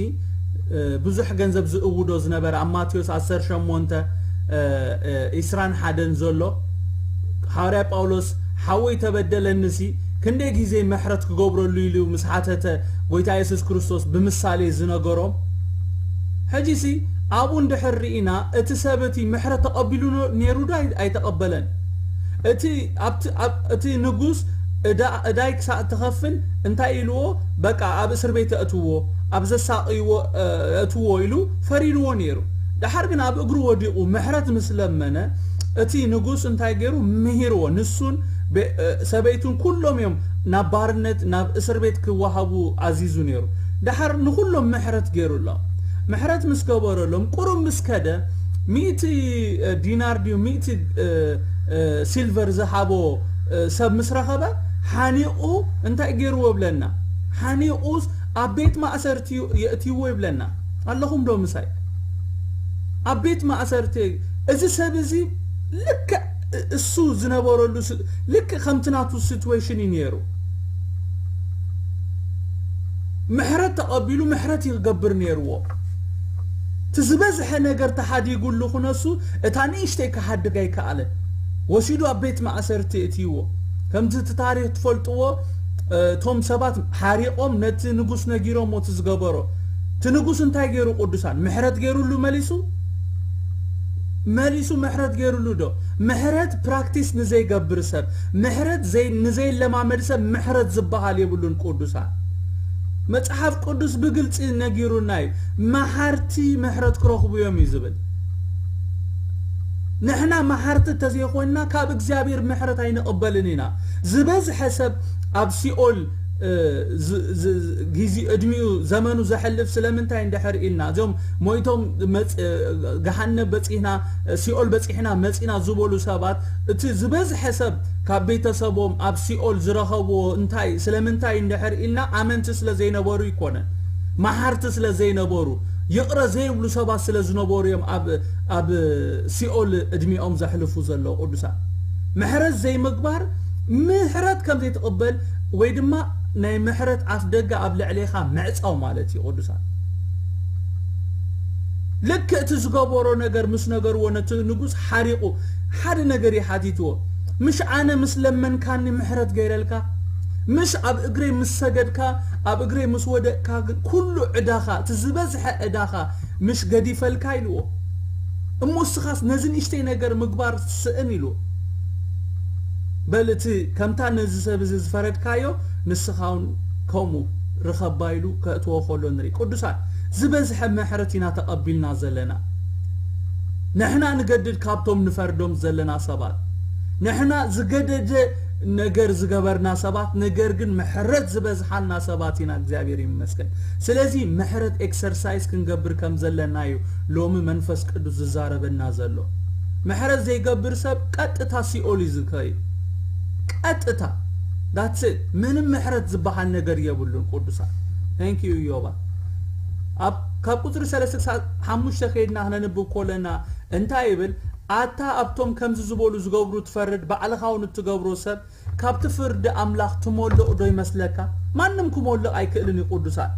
እ፣ ብዙሕ ገንዘብ ዝእውዶ ዝነበረ ኣብ ማቴዎስ ዓሰርተ ሸሞንተ፣ እ፣ እ፣ ዕስራን ሓደን ዘሎ ሃዋርያ ጳውሎስ ሓወይ ተበደለኒ ሲ ክንደይ ግዜ ምሕረት ክገብረሉ ኢሉ ምስ ሓተተ ጎይታ የሱስ ክርስቶስ ብምሳሌ ዝነገሮም። ሕጂ ሲ ኣብኡ እንድሕር ርኢና እቲ ሰብ እቲ ምሕረት ተቐቢሉ ነ-፣ ነይሩ ዶ ኣይ-፣ ኣይተቐበለን? እቲ ኣብቲ፣ ኣብ፣ እቲ ንጉስ እዳ-፣ እዳይ ክሳዕ ትኸፍል እንታይ ኢልዎ? በቃ ኣብ እስር ቤት ኣእትዎ፣ ኣብ ዘሳቕይዎ፣ እ፣ ኣእትዎ ኢሉ ፈሪድዎ ነይሩ። ደሓር ግን ኣብ እግሩ ወዲቑ ምሕረት ምስ ለመነ፣ እቲ ንጉስ እንታይ ገይሩ? ምሂርዎ። ንሱን ሰበይቱን ኩሎም እዮም ናብ ባርነት፣ ናብ እስር ቤት ክወሃቡ ኣዚዙ ነይሩ። ደሓር ንኹሎም ምሕረት ገይሩሎም። ምሕረት ምስ ገበረሎም፣ ቁሩብ ምስ ከደ፣ ሚእቲ ዲናር ድዩ ሚእቲ ሲልቨር ዝሃቦ ሰብ ምስ ረኸበ፣ ሓኒቑ እንታይ ገይርዎ ይብለና? ሓኒቑስ ኣብ ቤት ማእሰርቲ የእትይዎ ይብለና። ኣለኹም ዶ ምሳይ? ኣብ ቤት ማእሰርቲ። እዚ ሰብ እዚ ልክዕ እሱ ዝነበረሉ፣ ልክዕ ከምቲ ናቱ ሲትዌሽን እዩ ነይሩ። ምሕረት ተቐቢሉ፣ ምሕረት ይገብር ነይርዎ። እቲ ዝበዝሐ ነገር ተሓዲጉሉ ክነሱ፣ እታ ንእሽተይ ክሓድግ ኣይከኣለን። ወሲዱ ኣብ ቤት ማእሰርቲ እትይዎ። ከምቲ እቲ ታሪኽ ትፈልጥዎ፣ እቶም ሰባት ሓሪቖም ነቲ ንጉስ ነጊሮም፣ እቲ ዝገበሮ። እቲ ንጉስ እንታይ ገይሩ? ቅዱሳን ምሕረት ገይሩሉ መሊሱ? መሊሱ ምሕረት ገይሩሉ ዶ? ምሕረት ፕራክቲስ ንዘይገብር ሰብ፣ ምሕረት ንዘይለማመድ ሰብ ምሕረት ዝበሃል የብሉን። ቅዱሳን፣ መጽሓፍ ቅዱስ ብግልጺ ነጊሩና እዩ። መሓርቲ ምሕረት ክረኽቡ እዮም እዩ ዝብል። ንሕና መሓርቲ እንተዘይኮንና፣ ካብ እግዚኣብሔር ምሕረት ኣይንቕበልን ኢና። ዝበዝሐ ሰብ ኣብ ሲኦል ግዜ፣ ዕድሚኡ፣ ዘመኑ ዘሕልፍ ስለምንታይ እንድሕር ኢልና፣ እዞም ሞይቶም ገሃነብ በጺሕና፣ ሲኦል በጺሕና መጺና ዝበሉ ሰባት፣ እቲ ዝበዝሐ ሰብ ካብ ቤተሰቦም ኣብ ሲኦል ዝረኸብዎ እንታይ፣ ስለምንታይ እንድሕር ኢልና፣ ኣመንቲ ስለ ዘይነበሩ ይኮነን፣ መሓርቲ ስለ ዘይነበሩ፣ ይቕረ ዘይብሉ ሰባት ስለ ዝነበሩ እዮም ኣብ ሲኦል ዕድሚኦም ዘሕልፉ ዘለዉ። ቅዱሳን፣ ምሕረት ዘይምግባር፣ ምሕረት ከም ዘይትቕበል ወይ ድማ ናይ ምሕረት ኣፍ ደገ ኣብ ልዕሌኻ ምዕጻው ማለት እዩ። ቅዱሳን፣ ልክዕ እቲ ዝገበሮ ነገር ምስ ነገርዎ፣ ነቲ ንጉስ ሓሪቑ ሓደ ነገር ይሓቲትዎ። ምሽ ኣነ ምስ ለመንካኒ ምሕረት ገይረልካ? ምሽ ኣብ እግረይ ምስ ሰገድካ፣ ኣብ እግረይ ምስ ወደቅካ ግን ኩሉ ዕዳኻ፣ እቲ ዝበዝሐ ዕዳኻ ምሽ ገዲፈልካ? ኢልዎ። እሞ እስኻስ ነዚ ንእሽተይ ነገር ምግባር ስእን ኢልዎ። በል እቲ ከምታ ነዚ ሰብ እዚ ዝፈረድካዮ ንስኻ እውን ከምኡ ርኸባ ኢሉ ከእትዎ ከሎ ንርኢ። ቅዱሳን፣ ዝበዝሐ ምሕረት ኢና ተቐቢልና ዘለና። ንሕና ንገድድ ካብቶም ንፈርዶም ዘለና ሰባት። ንሕና ዝገደደ ነገር ዝገበርና ሰባት፣ ነገር ግን ምሕረት ዝበዝሓና ሰባት ኢና። እግዚኣብሔር ይመስገን። ስለዚ ምሕረት ኤክሰርሳይዝ ክንገብር ከም ዘለና እዩ ሎሚ መንፈስ ቅዱስ ዝዛረበና ዘሎ። ምሕረት ዘይገብር ሰብ ቀጥታ ሲኦል እዩ ዝከይድ። ቀጥታ። That's it። ምንም ምሕረት ዝበሃል ነገር የብሉን። ቅዱሳን፣ thank you ዮባ። ኣብ፣ ካብ ቁጽሪ ሰለስተ ክሳብ ሓሙሽተ ከይድና ክነንብብ ኮለና እንታይ ይብል? ኣታ ኣብቶም ከምዚ ዝበሉ ዝገብሩ ትፈርድ፣ ባዕልኻ እውን እትገብሮ ሰብ፣ ካብቲ ፍርዲ ኣምላኽ ትሞልቕ ዶ ይመስለካ? ማንም ክሞልቕ ኣይክእልን እዩ። ቅዱሳን፣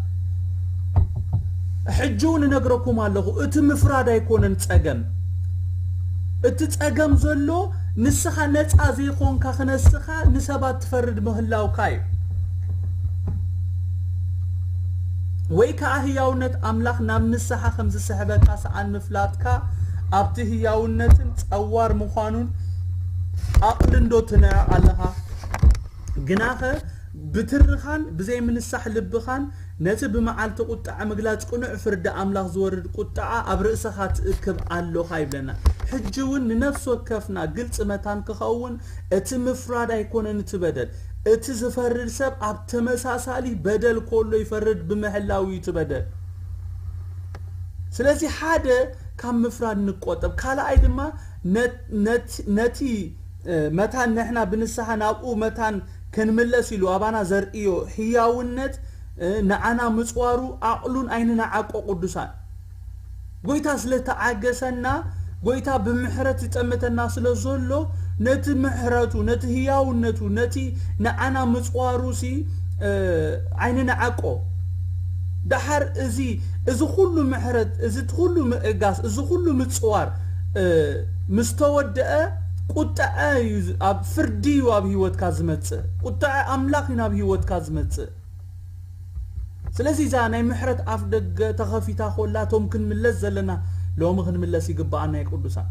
ሕጂ እውን እነግረኩም ኣለኹ፣ እቲ ምፍራድ ኣይኮነን ጸገም። እቲ ጸገም ዘሎ ንስኻ ነጻ ዘይኮንካ፣ ክነስኻ ንሰባት ትፈርድ ምህላውካ እዩ። ወይ ከኣ ህያውነት ኣምላኽ ናብ ንስሓ ከም ዝስሕበካ ሰኣን ምፍላጥካ፣ ኣብቲ ህያውነትን ጸዋር ምዃኑን ኣቕልንዶ ትንዕቕ ኣለኻ? ግናኸ ብትርኻን ብዘይምንሳሕ ልብኻን ነቲ ብመዓልቲ ቁጥዓ ምግላጽ ቅኑዕ ፍርዲ ኣምላኽ ዝወርድ ቁጥዓ ኣብ ርእሰኻ ትእክብ ኣሎኻ ይብለና። ሕጂ እውን ንነፍሲ ወከፍና ግልጺ መታን ክኸውን፣ እቲ ምፍራድ ኣይኮነን እቲ በደል። እቲ ዝፈርድ ሰብ ኣብ ተመሳሳሊ በደል ኮሎ ይፈርድ ብምህላው እዩ እቲ በደል። ስለዚ ሓደ ካብ ምፍራድ ንቆጠብ፣ ካልኣይ ድማ ነት-፣ ነት-፣ ነቲ፣ እ፣ መታን ንሕና ብንስሓ ናብኡ መታን ክንምለስ ኢሉ ኣባና ዘርእዮ ህያውነት፣ እ፣ ንዓና ምጽዋሩ ዓቕሉን ኣይንንዓቆ ቅዱሳን። ጎይታ ስለ ተዓገሰና፣ ጎይታ ብምሕረት ይጠምተና ስለ ዘሎ፣ ነቲ ምሕረቱ፣ ነቲ ህያውነቱ፣ ነቲ ንዓና ምጽዋሩሲ፣ እ፣ ዓይንንዓቆ። ደሓር እዚ፣ እዚ ኩሉ ምሕረት፣ እዚ ኩሉ ምእጋስ፣ እዚ ኩሉ ምጽዋር፣ እ፣ ምስ ተወደአ፣ ቁጥዐ እዩ፣ ኣብ ፍርዲ እዩ ኣብ ህይወትካ ዝመጽእ። ቁጥዐ ኣምላኽ እዩ ናብ ህይወትካ ዝመጽእ። ስለዚ እዛ ናይ ምሕረት ኣፍ ደገ ተኸፊታ ኮላ፣ እቶም ክንምለስ ዘለና ሎሚ ክንምለስ ይግብኣና እዩ ቅዱሳን።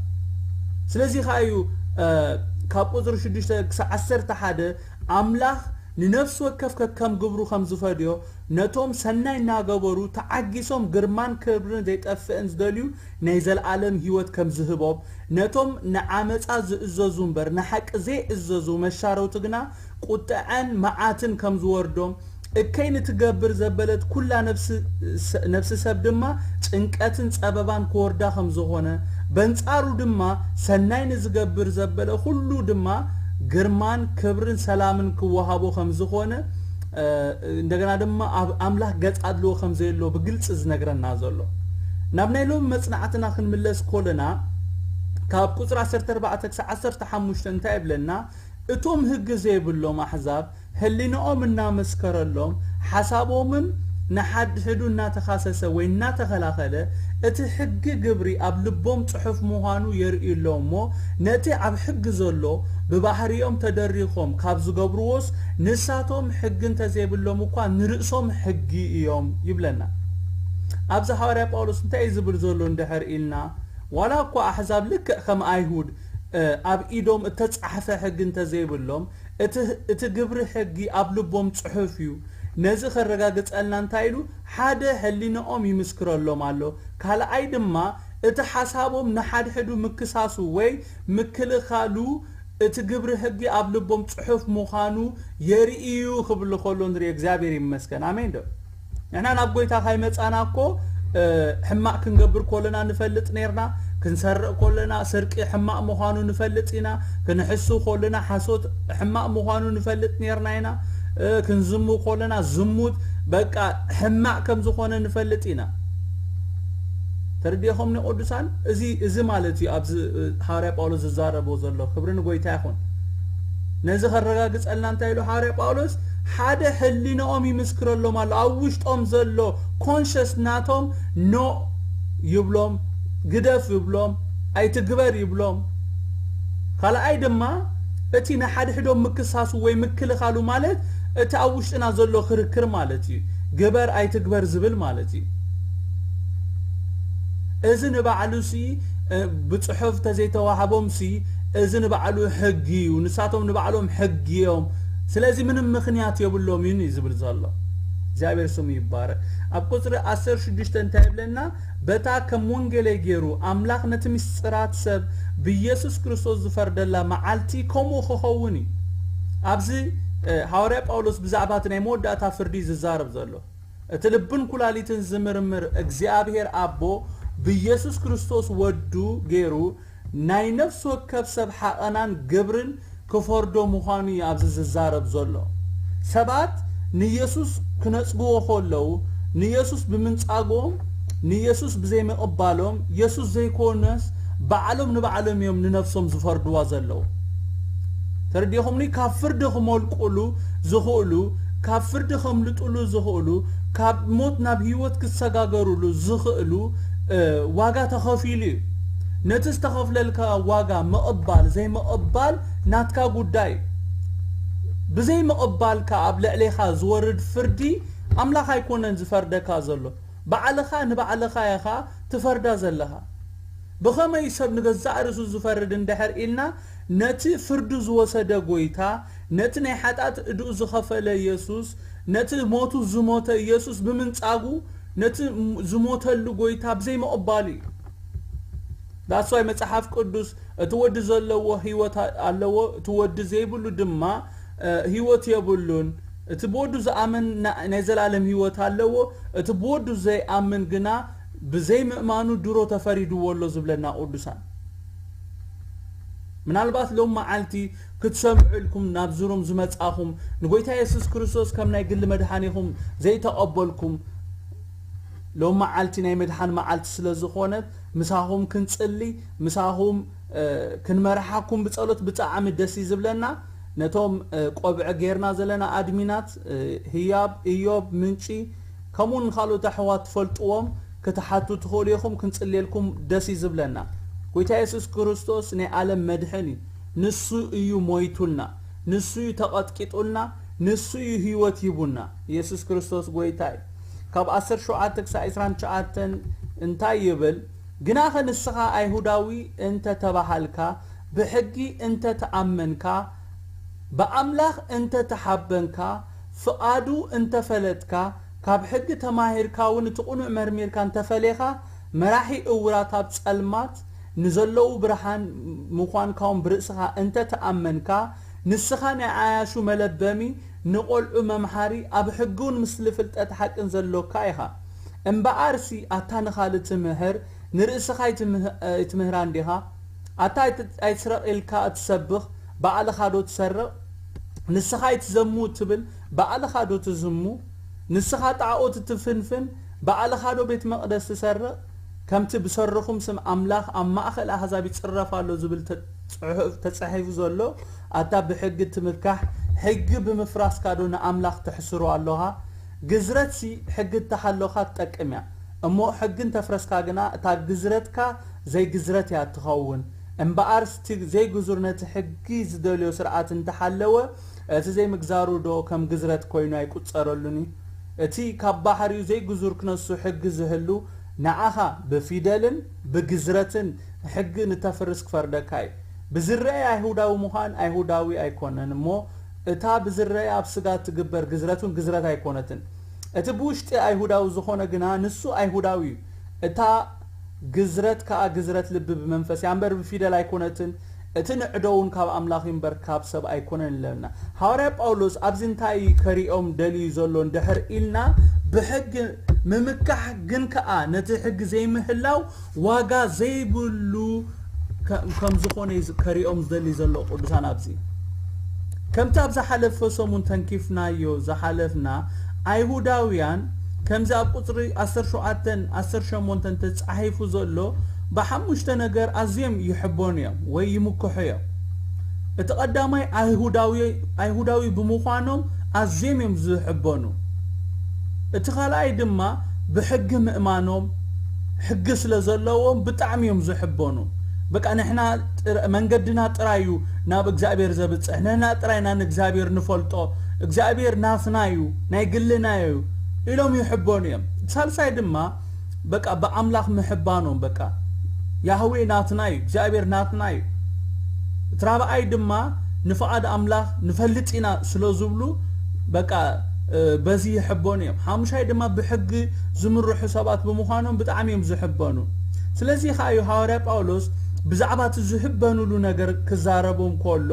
ስለዚ ከኣ እዩ፣ እ፣ ካብ ቁጽሪ ሽዱሽተ ክሳብ ዓሰርተ ሓደ ኣምላኽ ንነፍሲ ወከፍ ከከም ግብሩ ከም ዝፈድዮ፣ ነቶም ሰናይ እናገበሩ ተዓጊሶም ግርማን ክብርን ዘይጠፍእን ዝደልዩ ናይ ዘለኣለም ህይወት ከም ዝህቦም፣ ነቶም ንዓመፃ ዝእዘዙ እምበር ንሓቂ ዘይእዘዙ መሻረውቲ ግና ቁጥዐን መዓትን ከም ዝወርዶም፣ እከይ ንትገብር ዘበለት ኩላ ነፍሲ ነፍሲ ሰብ ድማ ጭንቀትን ጸበባን ክወርዳ ከም ዝኾነ፣ በንጻሩ ድማ ሰናይ ንዝገብር ዘበለ ኩሉ ድማ ግርማን ክብርን ሰላምን ክወሃቦ ከም ዝኾነ፣ እ፣ እንደገና ድማ ኣብ ኣምላኽ ገጽ ኣድልዎ ከም ዘየሎ ብግልጺ ዝነግረና ዘሎ። ናብ ናይ ሎሚ መጽናዕትና ክንምለስ ኮለና፣ ካብ ቁጽሪ ዓሰርተ ኣርባዕተ ክሳብ ዓሰርተ ሓሙሽተ እንታይ ይብለና? እቶም ህጊ ዘይብሎም ኣሕዛብ ህሊንኦም እናመስከረሎም፣ ሓሳቦምን ንሓድሕዱ እናተኻሰሰ ወይ እናተኸላኸለ፣ እቲ ሕጊ ግብሪ ኣብ ልቦም ጽሑፍ ምዃኑ የርእዩ ኣለዉ እሞ፣ ነቲ ኣብ ሕጊ ዘሎ ብባህርዮም ተደሪኾም ካብ ዝገብርዎስ፣ ንሳቶም ሕጊ እንተዘይብሎም እኳ ንርእሶም ሕጊ እዮም ይብለና። ኣብዚ ሃዋርያ ጳውሎስ እንታይ እዩ ዝብል ዘሎ እንድሕር ኢልና፣ ዋላ እኳ ኣሕዛብ ልክዕ ከም ኣይሁድ፣ እ፣ ኣብ ኢዶም እተጻሕፈ ሕጊ እንተዘይብሎም፣ እቲ፣ እቲ ግብሪ ሕጊ ኣብ ልቦም ጽሑፍ እዩ። ነዚ ከረጋግጸልና እንታይ ኢሉ? ሓደ ሕሊንኦም ይምስክረሎም ኣሎ። ካልኣይ ድማ እቲ ሓሳቦም ንሓድሕዱ ምክሳሱ ወይ ምክልኻሉ እቲ ግብሪ ሕጊ ኣብ ልቦም ጽሑፍ ምዃኑ የርኢ እዩ ክብል ከሎ ንርኢ። እግዚኣብሔር ይመስገን። ኣሜን ዶ? ንሕና ናብ ጎይታ ካይመጻና እኮ፣ እ፣ ሕማቕ ክንገብር ከለና ንፈልጥ ኔርና፣ ክንሰርቕ ከለና ስርቂ ሕማቕ ምዃኑ ንፈልጥ ኢና፣ ክንሕሱ ከለና ሓሶት ሕማቕ ምዃኑ ንፈልጥ ኔርና ኢና፣ እ፣ ክንዝሙ ከለና ዝሙት በቃ ሕማቕ ከም ዝኾነ ንፈልጥ ኢና። ተረዲእኹምኒ ቅዱሳን? እዚ፣ እዚ ማለት እዩ ኣብዚ፣ እ፣ ሃዋርያ ጳውሎስ ዝዛረቦ ዘሎ። ክብሪ ንጎይታ ይኹን። ነዚ ከረጋግጸልና እንታይ ኢሉ ሃዋርያ ጳውሎስ? ሓደ ሕሊናኦም ይምስክረሎም ኣሎ። ኣብ ውሽጦም ዘሎ ኮንሸስ ናቶም ኖ ይብሎም፣ ግደፍ ይብሎም፣ ኣይትግበር ይብሎም። ካልኣይ ድማ እቲ ንሓድሕዶም ምክሳሱ ወይ ምክልኻሉ ማለት እቲ ኣብ ውሽጥና ዘሎ ክርክር ማለት እዩ። ግበር ኣይትግበር ዝብል ማለት እዩ። እዚ ንባዕሉ ሲ፣ እ፣ ብጽሑፍ ተዘይተዋህቦም ሲ፣ እዚ ንባዕሉ ሕጊ እዩ። ንሳቶም ንባዕሎም ሕጊ እዮም። ስለዚ ምንም ምኽንያት የብሎም እዩ ዝብል ዘሎ። እግዚኣብሔር ስሙ ይባረክ። ኣብ ቁጽሪ ዓሰርተ ሽዱሽተ እንታይ ይብለና? በታ ከም ወንጌለይ ገይሩ ኣምላኽ ነቲ ምስጢራት ሰብ ብኢየሱስ ክርስቶስ ዝፈርደላ መዓልቲ ከምኡ ክኸውን እዩ። ኣብዚ፣ እ፣ ሃዋርያ ጳውሎስ ብዛዕባ እቲ ናይ መወዳእታ ፍርዲ እዩ ዝዛረብ ዘሎ። እቲ ልብን ኩላሊትን ዝምርምር እግዚኣብሔር ኣቦ ብኢየሱስ ክርስቶስ ወዱ ገይሩ ናይ ነፍሲ ወከፍ ሰብ ሓቐናን ግብርን ክፈርዶ ምዃኑ እዩ ኣብዚ ዝዛረብ ዘሎ። ሰባት ንየሱስ ክነጽግዎ ከለዉ፣ ንየሱስ ብምንጻጎም፣ ንየሱስ ብዘይምቕባሎም፣ የሱስ ዘይኮነስ ባዕሎም ንባዕሎም እዮም ንነፍሶም ዝፈርድዋ ዘለዉ። ተረዲኹምኒ? ካብ ፍርዲ ክመልቁሉ ዝኽእሉ፣ ካብ ፍርዲ ከምልጡሉ ዝኽእሉ፣ ካብ ሞት ናብ ህይወት ክሰጋገሩሉ ዝኽእሉ፣ እ፣ ዋጋ ተኸፊሉ እዩ። ነቲ ዝተኸፍለልካ ዋጋ ምቕባል ዘይምቕባል ናትካ ጉዳይ እዩ። ብዘይምቕባልካ ኣብ ልዕሌኻ ዝወርድ ፍርዲ ኣምላኽ ኣይኮነን ዝፈርደካ ዘሎ። ባዕልኻ ንባዕልኻ ኢኻ ትፈርዳ ዘለኻ። ብኸመይ ሰብ ንገዛእ ርእሱ ዝፈርድ እንድሕር ኢልና፣ ነቲ ፍርዱ ዝወሰደ ጎይታ፣ ነቲ ናይ ሓጢኣት ዕዳኡ ዝኸፈለ የሱስ፣ ነቲ ሞቱ ዝሞተ የሱስ ብምንጻጉ፣ ነቲ ዝሞተሉ ጎይታ ብዘይምቕባሉ እዩ። That's why መጽሓፍ ቅዱስ፣ "እቲ ወዲ ዘለዎ ህይወት ኣለዎ፣ እቲ ወዲ ዘይብሉ ድማ፣ እ፣ ህይወት የብሉን። እቲ ብወዱ ዝኣምን ና-፣ ናይ ዘላለም ህይወት ኣለዎ፣ እቲ ብወዱ ዘይኣምን ግና ብዘይምእማኑ ድሮ ተፈሪድዎ ኣሎ" ዝብለና ቅዱሳን። ምናልባት ሎም መዓልቲ ክትሰምዑ ኢልኩም ናብ ዙሩም ዝመጻኹም፣ ንጎይታ የሱስ ክርስቶስ ከም ናይ ግሊ መድሓኒኹም ዘይተቐበልኩም፣ ሎም መዓልቲ ናይ ምድሓን መዓልቲ ስለ ዝኾነት፣ ምሳኹም ክንጽሊ፣ ምሳኹም፣ እ፣ ክንመርሓኩም ብጸሎት ብጣዕሚ ደስ እዩ ዝብለና። ነቶም፣ እ፣ ቆብዒ ጌርና ዘለና ኣድሚናት፣ እ፣ ህያብ፣ እዮብ፣ ምንጪ፣ ከምኡውን ካልኦት ኣሕዋት ትፈልጥዎም ክትሓቱ ትኽእሉ ኢኹም፣ ክንጽልየልኩም ደስ እዩ ዝብለና። ጎይታ የሱስ ክርስቶስ ናይ ዓለም መድሕን እዩ። ንሱ እዩ ሞይቱልና፣ ንሱ እዩ ተቐጥቂጡልና፣ ንሱ እዩ ህይወት ሂቡና። የሱስ ክርስቶስ ጎይታ እዩ። ካብ ዓሰርተ ሸውዓተ ክሳብ ዕስራን ትሽዓተን እንታይ ይብል? ግናኸ ንስኻ ኣይሁዳዊ እንተ ተባሃልካ፣ ብሕጊ እንተ ተኣመንካ፣ ብኣምላኽ እንተ ተሓበንካ፣ ፍቓዱ እንተ ፈለጥካ፣ ካብ ሕጊ ተማሂርካ እውን እቲ ቅኑዕ መርሚርካ እንተ ፈሌኻ፣ መራሒ እውራት ኣብ ጸልማት ንዘለዉ ብርሃን ምዃንካ እውን ብርእስኻ እንተ ተኣመንካ፣ ንስኻ ናይ ዓያሹ መለበሚ፣ ንቖልዑ መምሃሪ፣ ኣብ ሕጊ እውን ምስሊ ፍልጠት ሓቅን ዘሎካ ኢኻ። እምበኣርሲ ኣታ ንኻልእ ትምህር፣ ንርእስኻ ኣይትምህ-፣ ኣይትምህራን ዲኻ? ኣታ ኣይት-፣ ኣይትስረቕ ኢልካ እትሰብኽ፣ ባዕልኻ ዶ ትሰርቕ? ንስኻ ኣይትዘሙ እትብል፣ ባዕልኻ ዶ ትዝሙ? ንስኻ ጣዖት እትፍንፍን፣ ባዕልኻ ዶ ቤት መቕደስ ትሰርቕ? ከምቲ ብሰርኹም ስም ኣምላኽ ኣብ ማእከል ኣህዛብ ይጽረፍ ኣሎ ዝብል ተ-፣ ጽሑፍ ተጻሒፉ ዘሎ፣ ኣታ ብሕጊ እትምካሕ፣ ሕጊ ብምፍራስካ ዶ ንኣምላኽ ተሕስሮ ኣሎኻ? ግዝረትሲ ሕጊ እተሓሎኻ ትጠቅም እያ። እሞ ሕጊ እንተፍረስካ ግና፣ እታ ግዝረትካ ዘይግዝረት እያ እትኸውን። እምበኣርስ እቲ ዘይግዙር ነቲ ሕጊ ዝደልዮ ስርዓት እንተሓለወ፣ እቲ ዘይምግዛሩ ዶ ከም ግዝረት ኮይኑ ኣይቁጸረሉን እዩ? እቲ ካብ ባህሪኡ ዘይግዙር ክነሱ ሕጊ ዝህሉ፣ ንዓኻ ብፊደልን ብግዝረትን ሕጊ ንተፍርስ ክፈርደካ እዩ። ብዝረአ ኣይሁዳዊ ምዃን ኣይሁዳዊ ኣይኮነን እሞ፣ እታ ብዝረአ ኣብ ስጋ እትግበር ግዝረት እውን ግዝረት ኣይኮነትን። እቲ ብውሽጢ ኣይሁዳዊ ዝኾነ ግና ንሱ ኣይሁዳዊ እዩ። እታ ግዝረት ከኣ ግዝረት ልቢ ብመንፈስ እያ እምበር ብፊደል ኣይኮነትን። እቲ ንዕዶ እውን ካብ ኣምላኽ እዩ እምበር ካብ ሰብ ኣይኮነን ኢለና። ሃዋርያ ጳውሎስ ኣብዚ እንታይ ከሪኦም ደልዩ ዘሎ እንድሕር ኢልና፣ ብሕጊ ምምካሕ ግን ከኣ ነቲ ሕጊ ዘይምህላው ዋጋ ዘይብሉ ከ-፣ ከም ዝኾነ እዩ ዝ-፣ ከሪኦም ዝደሊ ዘሎ ቅዱሳን ኣብዚ። ከምቲ ኣብ ዝሓለፈ ሰሙን ተንኪፍናዮ ዝሓለፍና፣ ኣይሁዳውያን ከምዚ ኣብ ቁጽሪ ዓሰርተ ሸውዓተን ዓሰርተ ሸሞንተን ተጻሒፉ ዘሎ ብሓሙሽተ ነገር ኣዝዮም ይሕበኑ እዮም ወይ ይምክሑ እዮም። እቲ ቀዳማይ ኣይሁዳዊ፣ ኣይሁዳዊ ብምዃኖም ኣዝዮም እዮም ዝሕበኑ። እቲ ካልኣይ ድማ ብሕጊ ምእማኖም፣ ሕጊ ስለ ዘለዎም ብጣዕሚ እዮም ዝሕበኑ። በቃ ንሕና ጥር-፣ መንገድና ጥራይ እዩ ናብ እግዚኣብሔር ዘብጽሕ፣ ንሕና ጥራይ ኢና ንእግዚኣብሔር ንፈልጦ፣ እግዚኣብሔር ናትና እዩ፣ ናይ ግልና እዩ ኢሎም ይሕበኑ እዮም። ሳልሳይ ድማ በቃ ብኣምላኽ ምሕባኖም፣ በቃ ያህዌ ናትና እዩ፣ እግዚኣብሔር ናትና እዩ። እቲ ራብዓይ ድማ ንፍቓድ ኣምላኽ ንፈልጥ ኢና ስለ ዝብሉ በቃ፣ እ፣ በዚ ይሕበኑ እዮም። ሓሙሻይ ድማ ብሕጊ ዝምርሑ ሰባት ብምዃኖም ብጣዕሚ እዮም ዝሕበኑ። ስለዚ ከኣ እዩ ሃዋርያ ጳውሎስ ብዛዕባ እቲ ዝሕበኑሉ ነገር ክዛረቦም ከሎ፣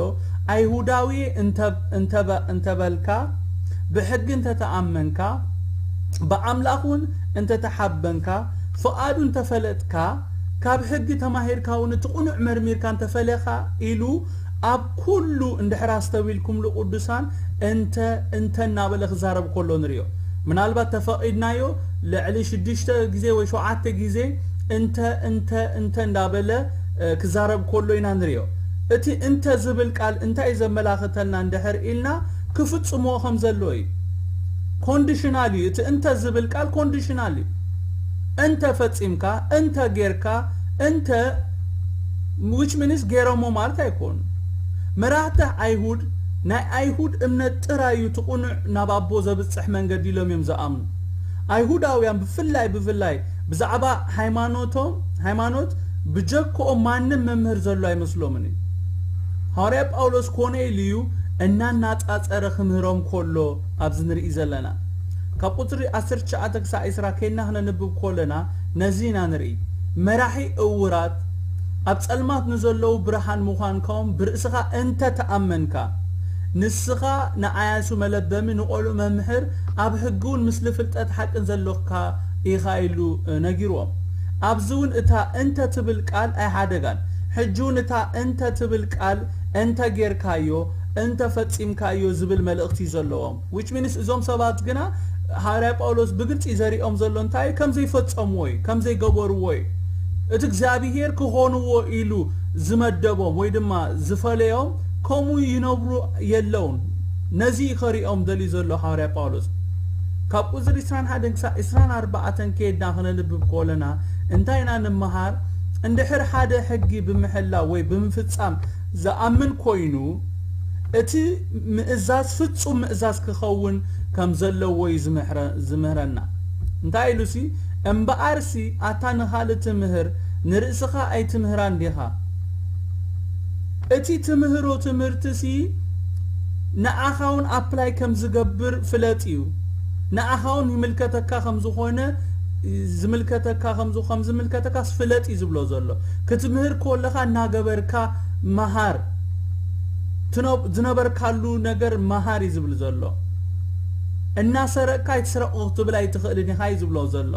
ኣይሁዳዊ እንተ-፣ እንተ-፣ እንተበልካ፣ ብሕጊ እንተተኣመንካ፣ ብኣምላኽ እውን እንተተሓበንካ፣ ፍቓዱ እንተፈለጥካ፣ ካብ ሕጊ ተማሂርካ እውን እቲ ቅኑዕ መርሚርካ እንተፈለኻ ኢሉ ኣብ ኩሉ እንድሕር ኣስተውኢልኩምሉ ቅዱሳን እንተ፣ እንተ እናበለ ክዛረብ ከሎ ንሪኦ። ምናልባት ተፈቒድናዮ ልዕሊ ሽዱሽተ ግዜ ወይ ሸውዓተ ግዜ እንተ፣ እንተ፣ እንተ እንዳበለ፣ እ፣ ክዛረብ ከሎ ኢና ንሪኦ። እቲ እንተ ዝብል ቃል እንታይ እዩ ዘመላኽተልና እንድሕር ኢልና ክፍጽምዎ ከም ዘለዎ እዩ። ኮንዲሽናል እዩ። እቲ እንተ ዝብል ቃል ኮንዲሽናል እዩ። እንተ ፈጺምካ፣ እንተ ጌርካ፣ እንተ፣ which means ገይሮሞ ማለት ኣይኮኑ። መራሕቲ ኣይሁድ ናይ ኣይሁድ እምነት ጥራይ እዩ እቲ ቅኑዕ ናብ ኣቦ ዘብጽሕ መንገዲ ኢሎም እዮም ዝኣምኑ። ኣይሁዳውያን ብፍላይ፣ ብፍላይ ብዛዕባ ሃይማኖቶም፣ ሃይማኖት ብጀክኦም ማንም መምህር ዘሎ ኣይመስሎምን እዩ። ሃዋርያ ጳውሎስ ኮነ ኢሉ እዩ እናናጻጸረ ክምህሮም ከሎ ኣብዚ ንርኢ ዘለና። ካብ ቁጽሪ ዓሰርተ ትሽዓተ ክሳዕ ዕስራ ኬድና ክነንብብ ከለና ነዚ ኢና ንርኢ። መራሒ እውራት ኣብ ጸልማት ንዘለዉ ብርሃን ምዃንካውን ብርእስኻ እንተ ተኣመንካ፣ ንስኻ ንዓያሱ መለበሚ፣ ንቖልዑ መምህር፣ ኣብ ሕጊ እውን ምስሊ ፍልጠት ሓቅን ዘሎካ ኢኻ ኢሉ ነጊርዎም። ኣብዚ እውን እታ እንተ ትብል ቃል ኣይሓደጋን። ሕጂ እውን እታ እንተ ትብል ቃል እንተ ጌርካዮ፣ እንተ ፈጺምካዮ ዝብል መልእኽቲ እዩ ዘለዎም። Which means እዞም ሰባት ግና ሃዋርያ ጳውሎስ ብግልጺ ዘሪኦም ዘሎ እንታይ እዩ? ከም ዘይፈጸምዎ እዩ፣ ከም ዘይገበርዎ እዩ። እቲ እግዚኣብሄር ክኾንዎ ኢሉ ዝመደቦም ወይ ድማ ዝፈለዮም ከምኡ ይነብሩ የለውን። ነዚ እዩ ከሪኦም ደልዩ ዘሎ ሃዋርያ ጳውሎስ። ካብ ቁጽሪ ዕስራን ሓደን ክሳብ ዕስራን ኣርባዕተን ከይድና ክነንብብ ከለና እንታይ ኢና ንምሃር? እንድሕር ሓደ ሕጊ ብምሕላው ወይ ብምፍጻም ዝኣምን ኮይኑ፣ እቲ ምእዛዝ ፍጹም ምእዛዝ ክኸውን ከም ዘለዎ እዩ ዝምህረ-፣ ዝምህረና። እንታይ ኢሉሲ? እምበኣርሲ ኣታ ንኻልእ ትምህር፣ ንርእስኻ ኣይትምህራን ዲኻ? እቲ ትምህሮ ትምህርትሲ ንዓኻ እውን ኣፕላይ ከም ዝገብር ፍለጥ እዩ። ንዓኻ እውን ይምልከተካ ከም ዝኾነ፣ ዝምልከተካ ከም ዝኾ-፣ ከም ዝምልከተካስ ፍለጥ እዩ ዝብሎ ዘሎ። ክትምህር ከለኻ እናገበርካ መሃር። ትነ-፣ ዝነበርካሉ ነገር መሃር እዩ ዝብል ዘሎ። እናሰረቕካ ኣይትስረቕ ክትብል ኣይትኽእልን ኢኻ እዩ ዝብሎ ዘሎ።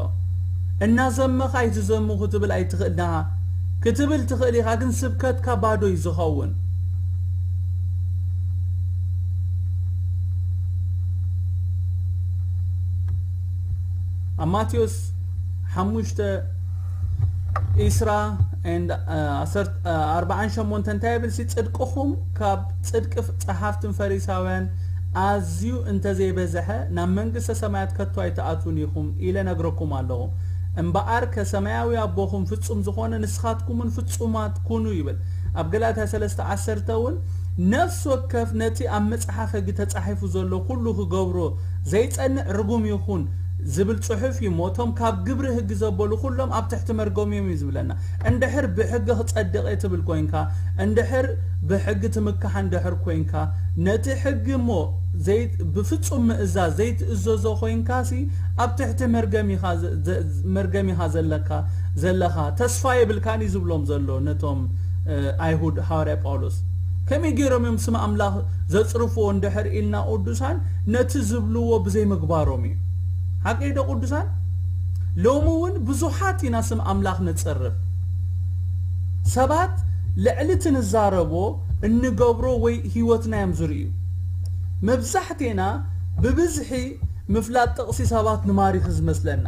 እናዘመኻ ኣይትዘሙ ክትብል ኣይትኽእልን ኢኻ። ክትብል ትኽእል ኢኻ፣ ግን ስብከትካ ባዶ እዩ ዝኸውን። ኣብ ማቴዎስ ሓሙሽተ፣ ዒስራ and፣ እ፣ ዓሰርተ፣ እ፣ ኣርባዓን ሸሞንተ እንታይ ይብል ሲ? ጽድቅኹም ካብ ጽድቂ ፍ-፣ ጸሓፍትን ፈሪሳውያን ኣዝዩ እንተዘይበዝሐ፣ ናብ መንግስተ ሰማያት ከቶ ኣይትኣትዉን ኢኹም ኢለ ነግረኩም ኣለኹ። እምበኣር ከሰማያዊ ኣቦኹም ፍጹም ዝኾነ፣ ንስኻትኩምን ፍጹማት ኩኑ ይብል። ኣብ ገላትያ ሰለስተ ዓሰርተ እውን፣ ነፍሲ ወከፍ ነቲ ኣብ መጽሓፍ ሕጊ ተጻሒፉ ዘሎ ኩሉ ክገብሮ ዘይጸንዕ ርጉም ይኹን ዝብል ጽሑፍ እዩ እሞ፣ እቶም ካብ ግብሪ ሕጊ ዘበሉ ኩሎም ኣብ ትሕቲ መርገም እዮም እዩ ዝብለና። እንድሕር ብሕጊ ክጸድቕ እየ ትብል ኮይንካ፣ እንድሕር ብሕጊ ትምካሕ እንድሕር ኮይንካ፣ ነቲ ሕጊ እሞ ዘይ-፣ ብፍጹም ምእዛዝ ዘይትእዘዞ ኮይንካሲ፣ ኣብ ትሕቲ መርገም ኢኻ ዘ-፣ ዘ-፣ መርገም ኢኻ ዘለካ፣ ዘለኻ፣ ተስፋ የብልካን እዩ ዝብሎም ዘሎ ነቶም፣ እ፣ ኣይሁድ። ሃዋርያ ጳውሎስ ከመይ ገይሮም እዮም ስም ኣምላኽ ዘጽርፍዎ እንድሕር ኢልና ቅዱሳን፣ ነቲ ዝብልዎ ብዘይምግባሮም እዩ። ሓቀይ ዶ ቅዱሳን? ሎሚ እውን ብዙሓት ኢና ስም ኣምላኽ ነጽርፍ። ሰባት ልዕሊ እቲ ንዛረቦ እንገብሮ ወይ ህይወትና እዮም ዝርእዩ። መብዛሕቴና ብብዝሒ ምፍላጥ ጥቕሲ ሰባት ንማሪኽ ዝመስለና።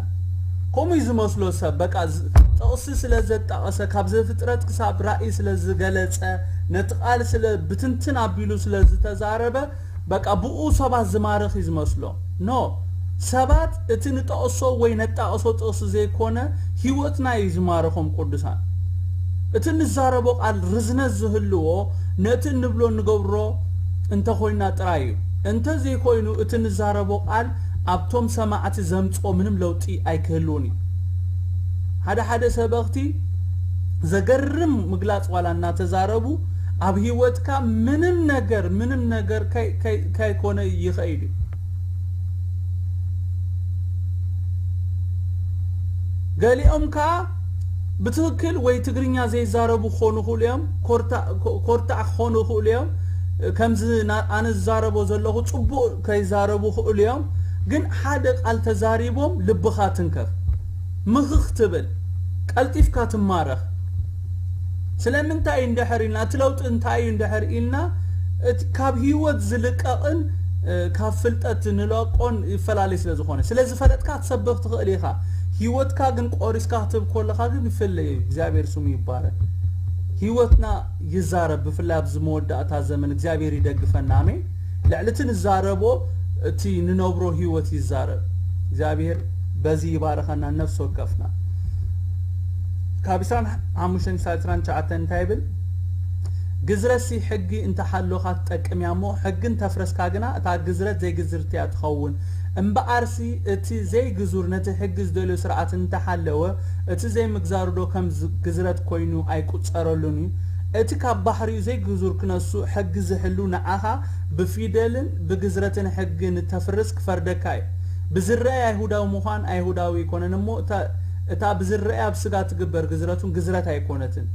ከምኡ እዩ ዝመስሎ ሰብ፣ በቃ ዝ-፣ ጥቕሲ ስለ ዘጣቐሰ፣ ካብ ዘፍጥረት ክሳብ ራእይ ስለ ዝገለጸ፣ ነቲ ቃል ስለ ብትንትን ኣቢሉ ስለ ዝተዛረበ፣ በቃ ብኡ ሰባት ዝማርኽ እዩ ዝመስሎ። ኖ፣ ሰባት እቲ ንጠቕሶ ወይ ነጣቕሶ ጥቕሲ ዘይኮነ፣ ህይወትና እዩ ዝማርኾም ቅዱሳን። እቲ ንዛረቦ ቃል ርዝነት ዝህልዎ፣ ነቲ እንብሎ እንገብሮ እንተኾይና ጥራይ እዩ። እንተዘይኮይኑ፣ እቲ ንዛረቦ ቃል ኣብቶም ሰማዕቲ ዘምጽኦ ምንም ለውጢ ኣይክህልውን እዩ። ሓደ ሓደ ሰበኽቲ ዘገርም ምግላጽ ዋላ እናተዛረቡ፣ ኣብ ህይወትካ ምንም ነገር፣ ምንም ነገር ከይ-፣ ከይ-፣ ከይኮነ ይኸይድ እዩ። ገሊኦም ከኣ ብትኽክል ወይ ትግርኛ ዘይዛረቡ ክኾኑ ይኽእሉ እዮም፣ ኮርታ-፣ ኮ-፣ ኮርታዕ ክኾኑ ይኽእሉ እዮም። ከምዚ ና-፣ ኣነ ዝዛረቦ ዘለኹ ጽቡቕ ከይዛረቡ ይኽእሉ እዮም፣ ግን ሓደ ቃል ተዛሪቦም ልብኻ ትንከፍ፣ ምኽኽ ትብል፣ ቀልጢፍካ ትማረኽ። ስለምንታይ እንድሕር ኢልና፣ እቲ ለውጢ እንታይ እዩ እንድሕር ኢልና፣ እቲ ካብ ህይወት ዝልቀቕን፣ እ፣ ካብ ፍልጠት ንለቆን ይፈላለይ ስለ ዝኾነ። ስለ ዝፈለጥካ ክትሰብኽ ትኽእል ኢኻ። ህይወትካ ግን ቆሪስካ ክትህብ ከለኻ ግን ይፍለ እዩ። እግዚኣብሔር ስሙ ይባረክ። ህይወትና ይዛረብ፣ ብፍላይ ኣብዚ መወዳእታ ዘመን። እግዚኣብሔር ይደግፈና። ኣሜን። ልዕሊ እቲ ንዛረቦ፣ እቲ ንነብሮ ህይወት ይዛረብ። እግዚኣብሔር በዚ ይባርኸና፣ ነፍሲ ወከፍና። ካብ ዕስራን ሓሙሽተን ክሳብ ዕስራን ትሽዓተን እንታይ ይብል? ግዝረትሲ ሕጊ እንተሃሎኻ ትጠቅም እያ እሞ፣ ሕጊ እንተፍረስካ ግና፣ እታ ግዝረት ዘይግዝርቲ እያ ትኸውን። እምበኣርሲ፣ እቲ ዘይግዙር ነቲ ሕጊ ዝደልዮ ስርዓት እንተሃለወ፣ እቲ ዘይምግዛሩ ዶ ከም ዝ-፣ ግዝረት ኮይኑ ኣይቁጸረሉን እዩ? እቲ ካብ ባህሪኡ ዘይግዙር ክነሱ ሕጊ ዝሕሉ ንዓኻ ብፊደልን ብግዝረትን ሕጊ ንተፍርስ ክፈርደካ እዩ። ብዝረኣይ ኣይሁዳዊ ምዃን ኣይሁዳዊ ኣይኮነን እሞ፣ እታ፣ እታ ብዝረኣይ ኣብ ስጋ ትግበር ግዝረቱን ግዝረት ኣይኮነትን።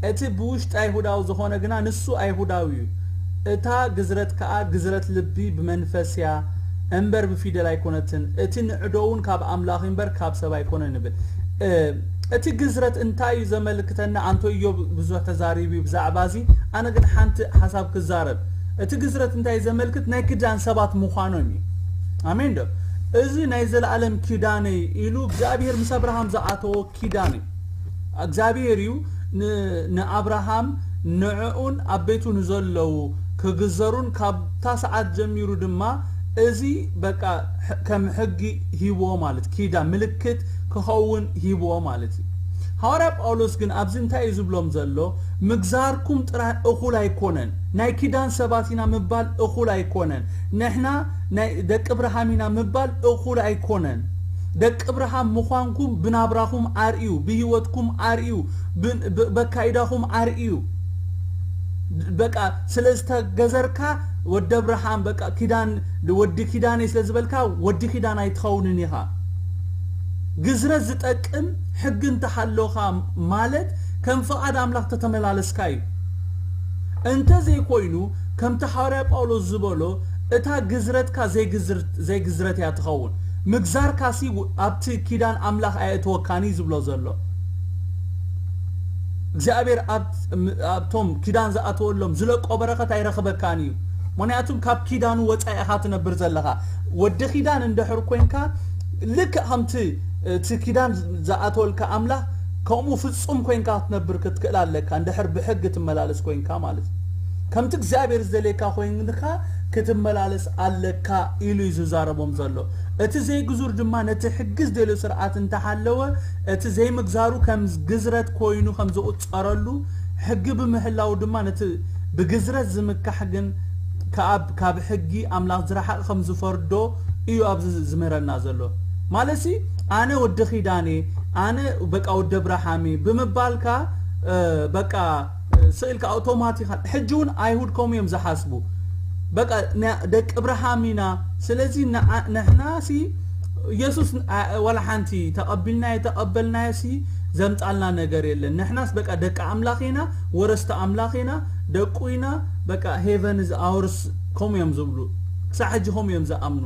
እቲ ብውሽጢ ኣይሁዳዊ ዝኾነ ግና ንሱ ኣይሁዳዊ እዩ። እታ ግዝረት ከኣ ግዝረት ልቢ ብመንፈስ እያ እምበር ብፊደል ኣይኮነትን። እቲ ንዕዶ እውን ካብ ኣምላኽ እምበር ካብ ሰብ ኣይኮነን ይብል። እ፣ እቲ ግዝረት እንታይ እዩ ዘመልክተና? ኣንቶ ኢዮብ ብዙሕ ተዛሪቡ እዩ ብዛዕባ እዚ። ኣነ ግን ሓንቲ ሓሳብ ክዛረብ። እቲ ግዝረት እንታይ ዘመልክት? ናይ ኪዳን ሰባት ምዃኖም እዩ። ኣሜን ዶ? እዚ ናይ ዘለኣለም ኪዳነይ ኢሉ እግዚኣብሔር ምስ ኣብርሃም ዝኣተዎ ኪዳን እዩ። እግዚኣብሔር እዩ ን-፣ ንኣብርሃም ንዕኡን ኣብ ቤቱ ንዘለዉ ክግዘሩን ካብታ ሰዓት ጀሚሩ ድማ እዚ በቃ ሕ-፣ ከም ሕጊ ሂብዎ ማለት ኪዳን ምልክት ክኸውን ሂብዎ ማለት እዩ። ሃዋርያ ጳውሎስ ግን ኣብዚ እንታይ እዩ ዝብሎም ዘሎ? ምግዛርኩም ጥራይ እኹል ኣይኮነን። ናይ ኪዳን ሰባት ኢና ምባል እኹል ኣይኮነን። ንሕና ናይ ደቂ እብርሃም ኢና ምባል እኹል ኣይኮነን። ደቂ እብርሃም ምዃንኩም ብናብራኹም ኣርእዩ፣ ብህይወትኩም ኣርእዩ፣ ብ-፣ ብ-፣ በካይዳኹም ኣርእዩ። በቃ ስለ ዝተገዘርካ ወዲ ኣብርሃም በቃ ኪዳን፣ ወዲ ኪዳነይ ስለ ዝበልካ ወዲ ኪዳን ኣይትኸውንን ኢኻ። ግዝረት ዝጠቅም ሕጊ እንተሃለኻ ማለት ከም ፍቓድ ኣምላኽ ተተመላለስካ እዩ። እንተ ዘይኮይኑ ከምቲ ሃዋርያ ጳውሎስ ዝበሎ እታ ግዝረትካ ዘይግዝርት-፣ ዘይግዝረት እያ ትኸውን። ምግዛርካሲ ኣብቲ ኪዳን ኣምላኽ ኣየእትወካን እዩ ዝብሎ ዘሎ። እግዚኣብሔር ኣብ-፣ ኣብቶም ኪዳን ዝኣተወሎም ዝለቆ በረኸት ኣይረኽበካን እዩ። ምክንያቱም ካብ ኪዳኑ ወፃኢ ኢኻ ትነብር ዘለኻ። ወዲ ኪዳን እንድሕር ኮንካ ልክዕ ከምቲ እቲ ኪዳን ዝኣተወልካ ኣምላኽ ከምኡ ፍጹም ኮንካ ክትነብር ክትክእል ኣለካ፣ እንድሕር ብሕጊ ትመላለስ ኮንካ ማለት እዩ። ከምቲ እግዚኣብሔር ዝደልየካ ኮይንካ ክትመላለስ ኣለካ ኢሉ እዩ ዝዛረቦም ዘሎ። እቲ ዘይግዙር ድማ ነቲ ሕጊ ዝደልዮ ስርዓት እንተሃለወ እቲ ዘይምግዛሩ ከም ግዝረት ኮይኑ ከም ዝቑጸረሉ ሕጊ ብምሕላው ድማ ነቲ ብግዝረት ዝምካሕ ግን ከኣብ ካብ ሕጊ ኣምላኽ ዝረሓቕ ከም ዝፈርዶ እዩ ኣብዚ ዝምህረና ዘሎ። ማለትሲ ኣነ ወዲ ኺዳን እየ፣ ኣነ በቃ ወዲ ኣብርሃም እየ ብምባልካ በቃ ስእልካ ኣውቶማቲካ ሕጂ እውን ኣይሁድ ከምኡ እዮም ዝሓስቡ። በቃ ደቂ ኣብርሃም ኢና። ስለዚ ንሕናሲ ኢየሱስ ዋላ ሓንቲ ተቐቢልናዮ ተቐበልናዮሲ ዘምጻልና ነገር የለን። ንሕናስ በቃ ደቂ ኣምላኽ ኢና፣ ወረስቲ ኣምላኽ ኢና፣ ደቁ ኢና። በቃ ሄቨን ኣውርስ ከምኡ እዮም ዝብሉ። ክሳዕ ሕጂ ከምኡ እዮም ዝኣምኑ።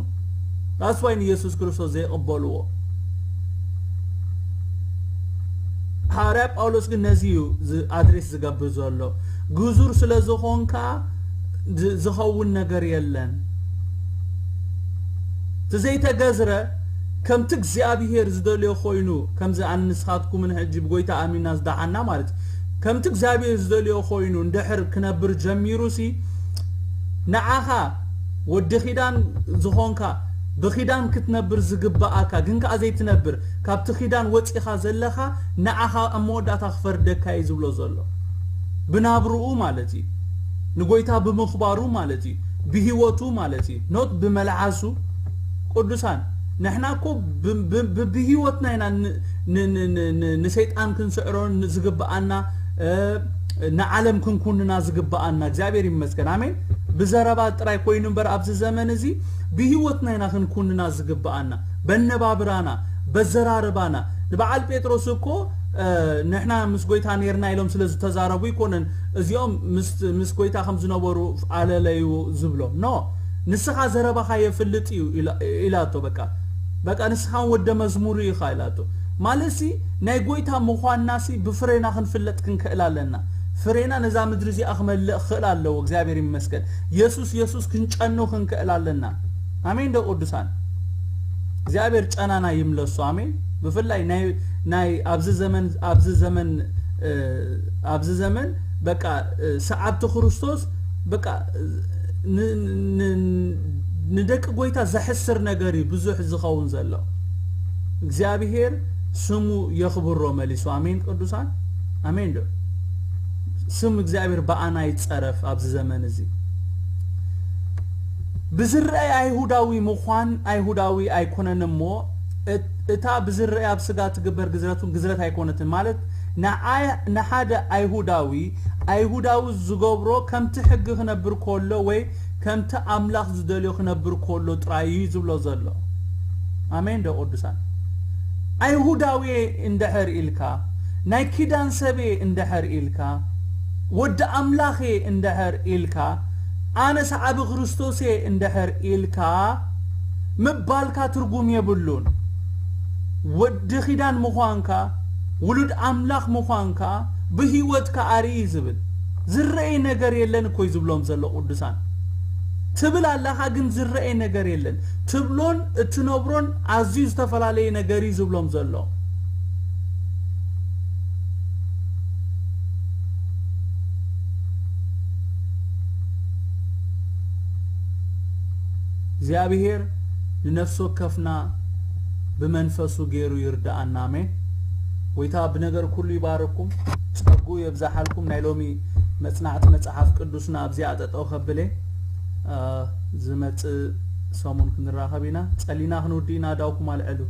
ዳስዋይ ንኢየሱስ ክርስቶስ ዘይቕበልዎ። ሃዋርያ ጳውሎስ ግን ነዚ እዩ ኣድሬስ ዝገብር ዘሎ። ግዙር ስለ ዝኾንካ ዝኸውን ነገር የለን። እቲ ዘይተገዝረ ከምቲ እግዚኣብሄር ዝደልዮ ኮይኑ፣ ከምዚ ኣነ ንስኻትኩምን ሕጂ ብጎይታ ኣሚና ዝደሓና ማለት እዩ። ከምቲ እግዚኣብሄር ዝደልዮ ኮይኑ እንድሕር ክነብር ጀሚሩ ሲ ንዓኻ ወዲ ኺዳን ዝኾንካ ብኺዳን ክትነብር ዝግብኣካ ግን ከኣ ዘይትነብር ካብቲ ኺዳን ወጺኻ ዘለኻ ንዓኻ ኣብ መወዳእታ ክፈርደካ እዩ ዝብሎ ዘሎ። ብናብርኡ ማለት እዩ። ንጎይታ ብምኽባሩ ማለት እዩ። ብህይወቱ ማለት እዩ። ኖት ብመልዓሱ። ቅዱሳን ንሕና እኮ ብህይወትና ኢና ንሰይጣን ክንስዕሮ ዝግብኣና፣ ንዓለም ክንኩንና ዝግብኣና። እግዚኣብሔር ይመስገን። ኣሜን። ብዘረባ ጥራይ ኮይኑ እምበር ኣብዚ ዘመን እዚ ብህይወትና ኢና ክንኩንና ዝግብኣና። በነባብራና፣ በዘራርባና። ንበዓል ጴጥሮስ እኮ ንሕና ምስ ጎይታ ኔርና ኢሎም ስለ ዝተዛረቡ ይኮነን እዚኦም ምስ ጎይታ ከም ዝነበሩ ኣለለዩ ዝብሎም። ኖ፣ ንስኻ ዘረባኻ የፍልጥ እዩ ኢላቶ። በቃ በቃ ንስኻ ወደ መዝሙሩ ኢኻ ኢላቶ። ማለትሲ ናይ ጎይታ ምዃንናሲ ብፍሬና ክንፍለጥ ክንክእል ኣለና። ፍሬና ነዛ ምድሪ እዚኣ ክመልእ ክኽእል ኣለዎ። እግዚኣብሔር ይመስገን። የሱስ የሱስ ክንጨኑ ክንክእል ኣለና። ኣሜን ዶ ቅዱሳን? እግዚኣብሔር ጨናና ይምለሱ። ኣሜን። ብፍላይ ናይ ናይ ኣብዚ ዘመን ኣብዚ ዘመን ኣብዚ ዘመን በቃ ሰዓብቲ ክርስቶስ በቃ ንደቂ ጎይታ ዘሕስር ነገር እዩ ብዙሕ ዝኸውን ዘሎ። እግዚኣብሔር ስሙ የኽብሮ መሊሱ። ኣሜን ቅዱሳን፣ ኣሜን ዶ? ስም እግዚኣብሔር ብኣና ይጸረፍ ኣብዚ ዘመን እዚ። ብዝረኣይ ኣይሁዳዊ ምዃን ኣይሁዳዊ ኣይኮነን እሞ እታ ብዝረኣይ ኣብ ስጋ ትግበር ግዝረቱን ግዝረት ኣይኮነትን ማለት ንሓደ ኣይሁዳዊ ኣይሁዳዊ ዝገብሮ ከምቲ ሕጊ ክነብር ከሎ ወይ ከምቲ ኣምላኽ ዝደልዮ ክነብር ከሎ ጥራይ እዩ ዝብሎ ዘሎ። ኣሜን ዶ ቅዱሳን? ኣይሁዳዊ እንድሕር ኢልካ ናይ ኪዳን ሰብየ እንድሕር ኢልካ ወዲ ኣምላኽየ እንድሕር ኢልካ ኣነ ሰዓቢ ክርስቶስየ እንድሕር ኢልካ ምባልካ ትርጉም የብሉን። ወዲ ኪዳን ምዃንካ ውሉድ ኣምላኽ ምዃንካ ብህይወትካ ኣርኢ ዝብል ዝረኤ ነገር የለን እኮ እዩ ዝብሎም ዘሎ ቅዱሳን። ትብል ኣለኻ ግን ዝረኤ ነገር የለን። ትብሎን እትነብሮን ኣዝዩ ዝተፈላለየ ነገር እዩ ዝብሎም ዘሎ። እግዚኣብሔር ንነፍሲ ወከፍና ብመንፈሱ ገይሩ ይርድኣና። ኣሜን። ጎይታ ብነገር ኩሉ ይባረኩም፣ ጸጉ የብዛሓልኩም። ናይ ሎሚ መጽናዕቲ መጽሓፍ ቅዱስና ኣብዚኣ ጠጠው ከብለ ዝመጽእ ሰሙን ክንራኸብ ኢና። ጸሊና ክንውዲ ኢና። ዳውኩም ኣልዕሉ።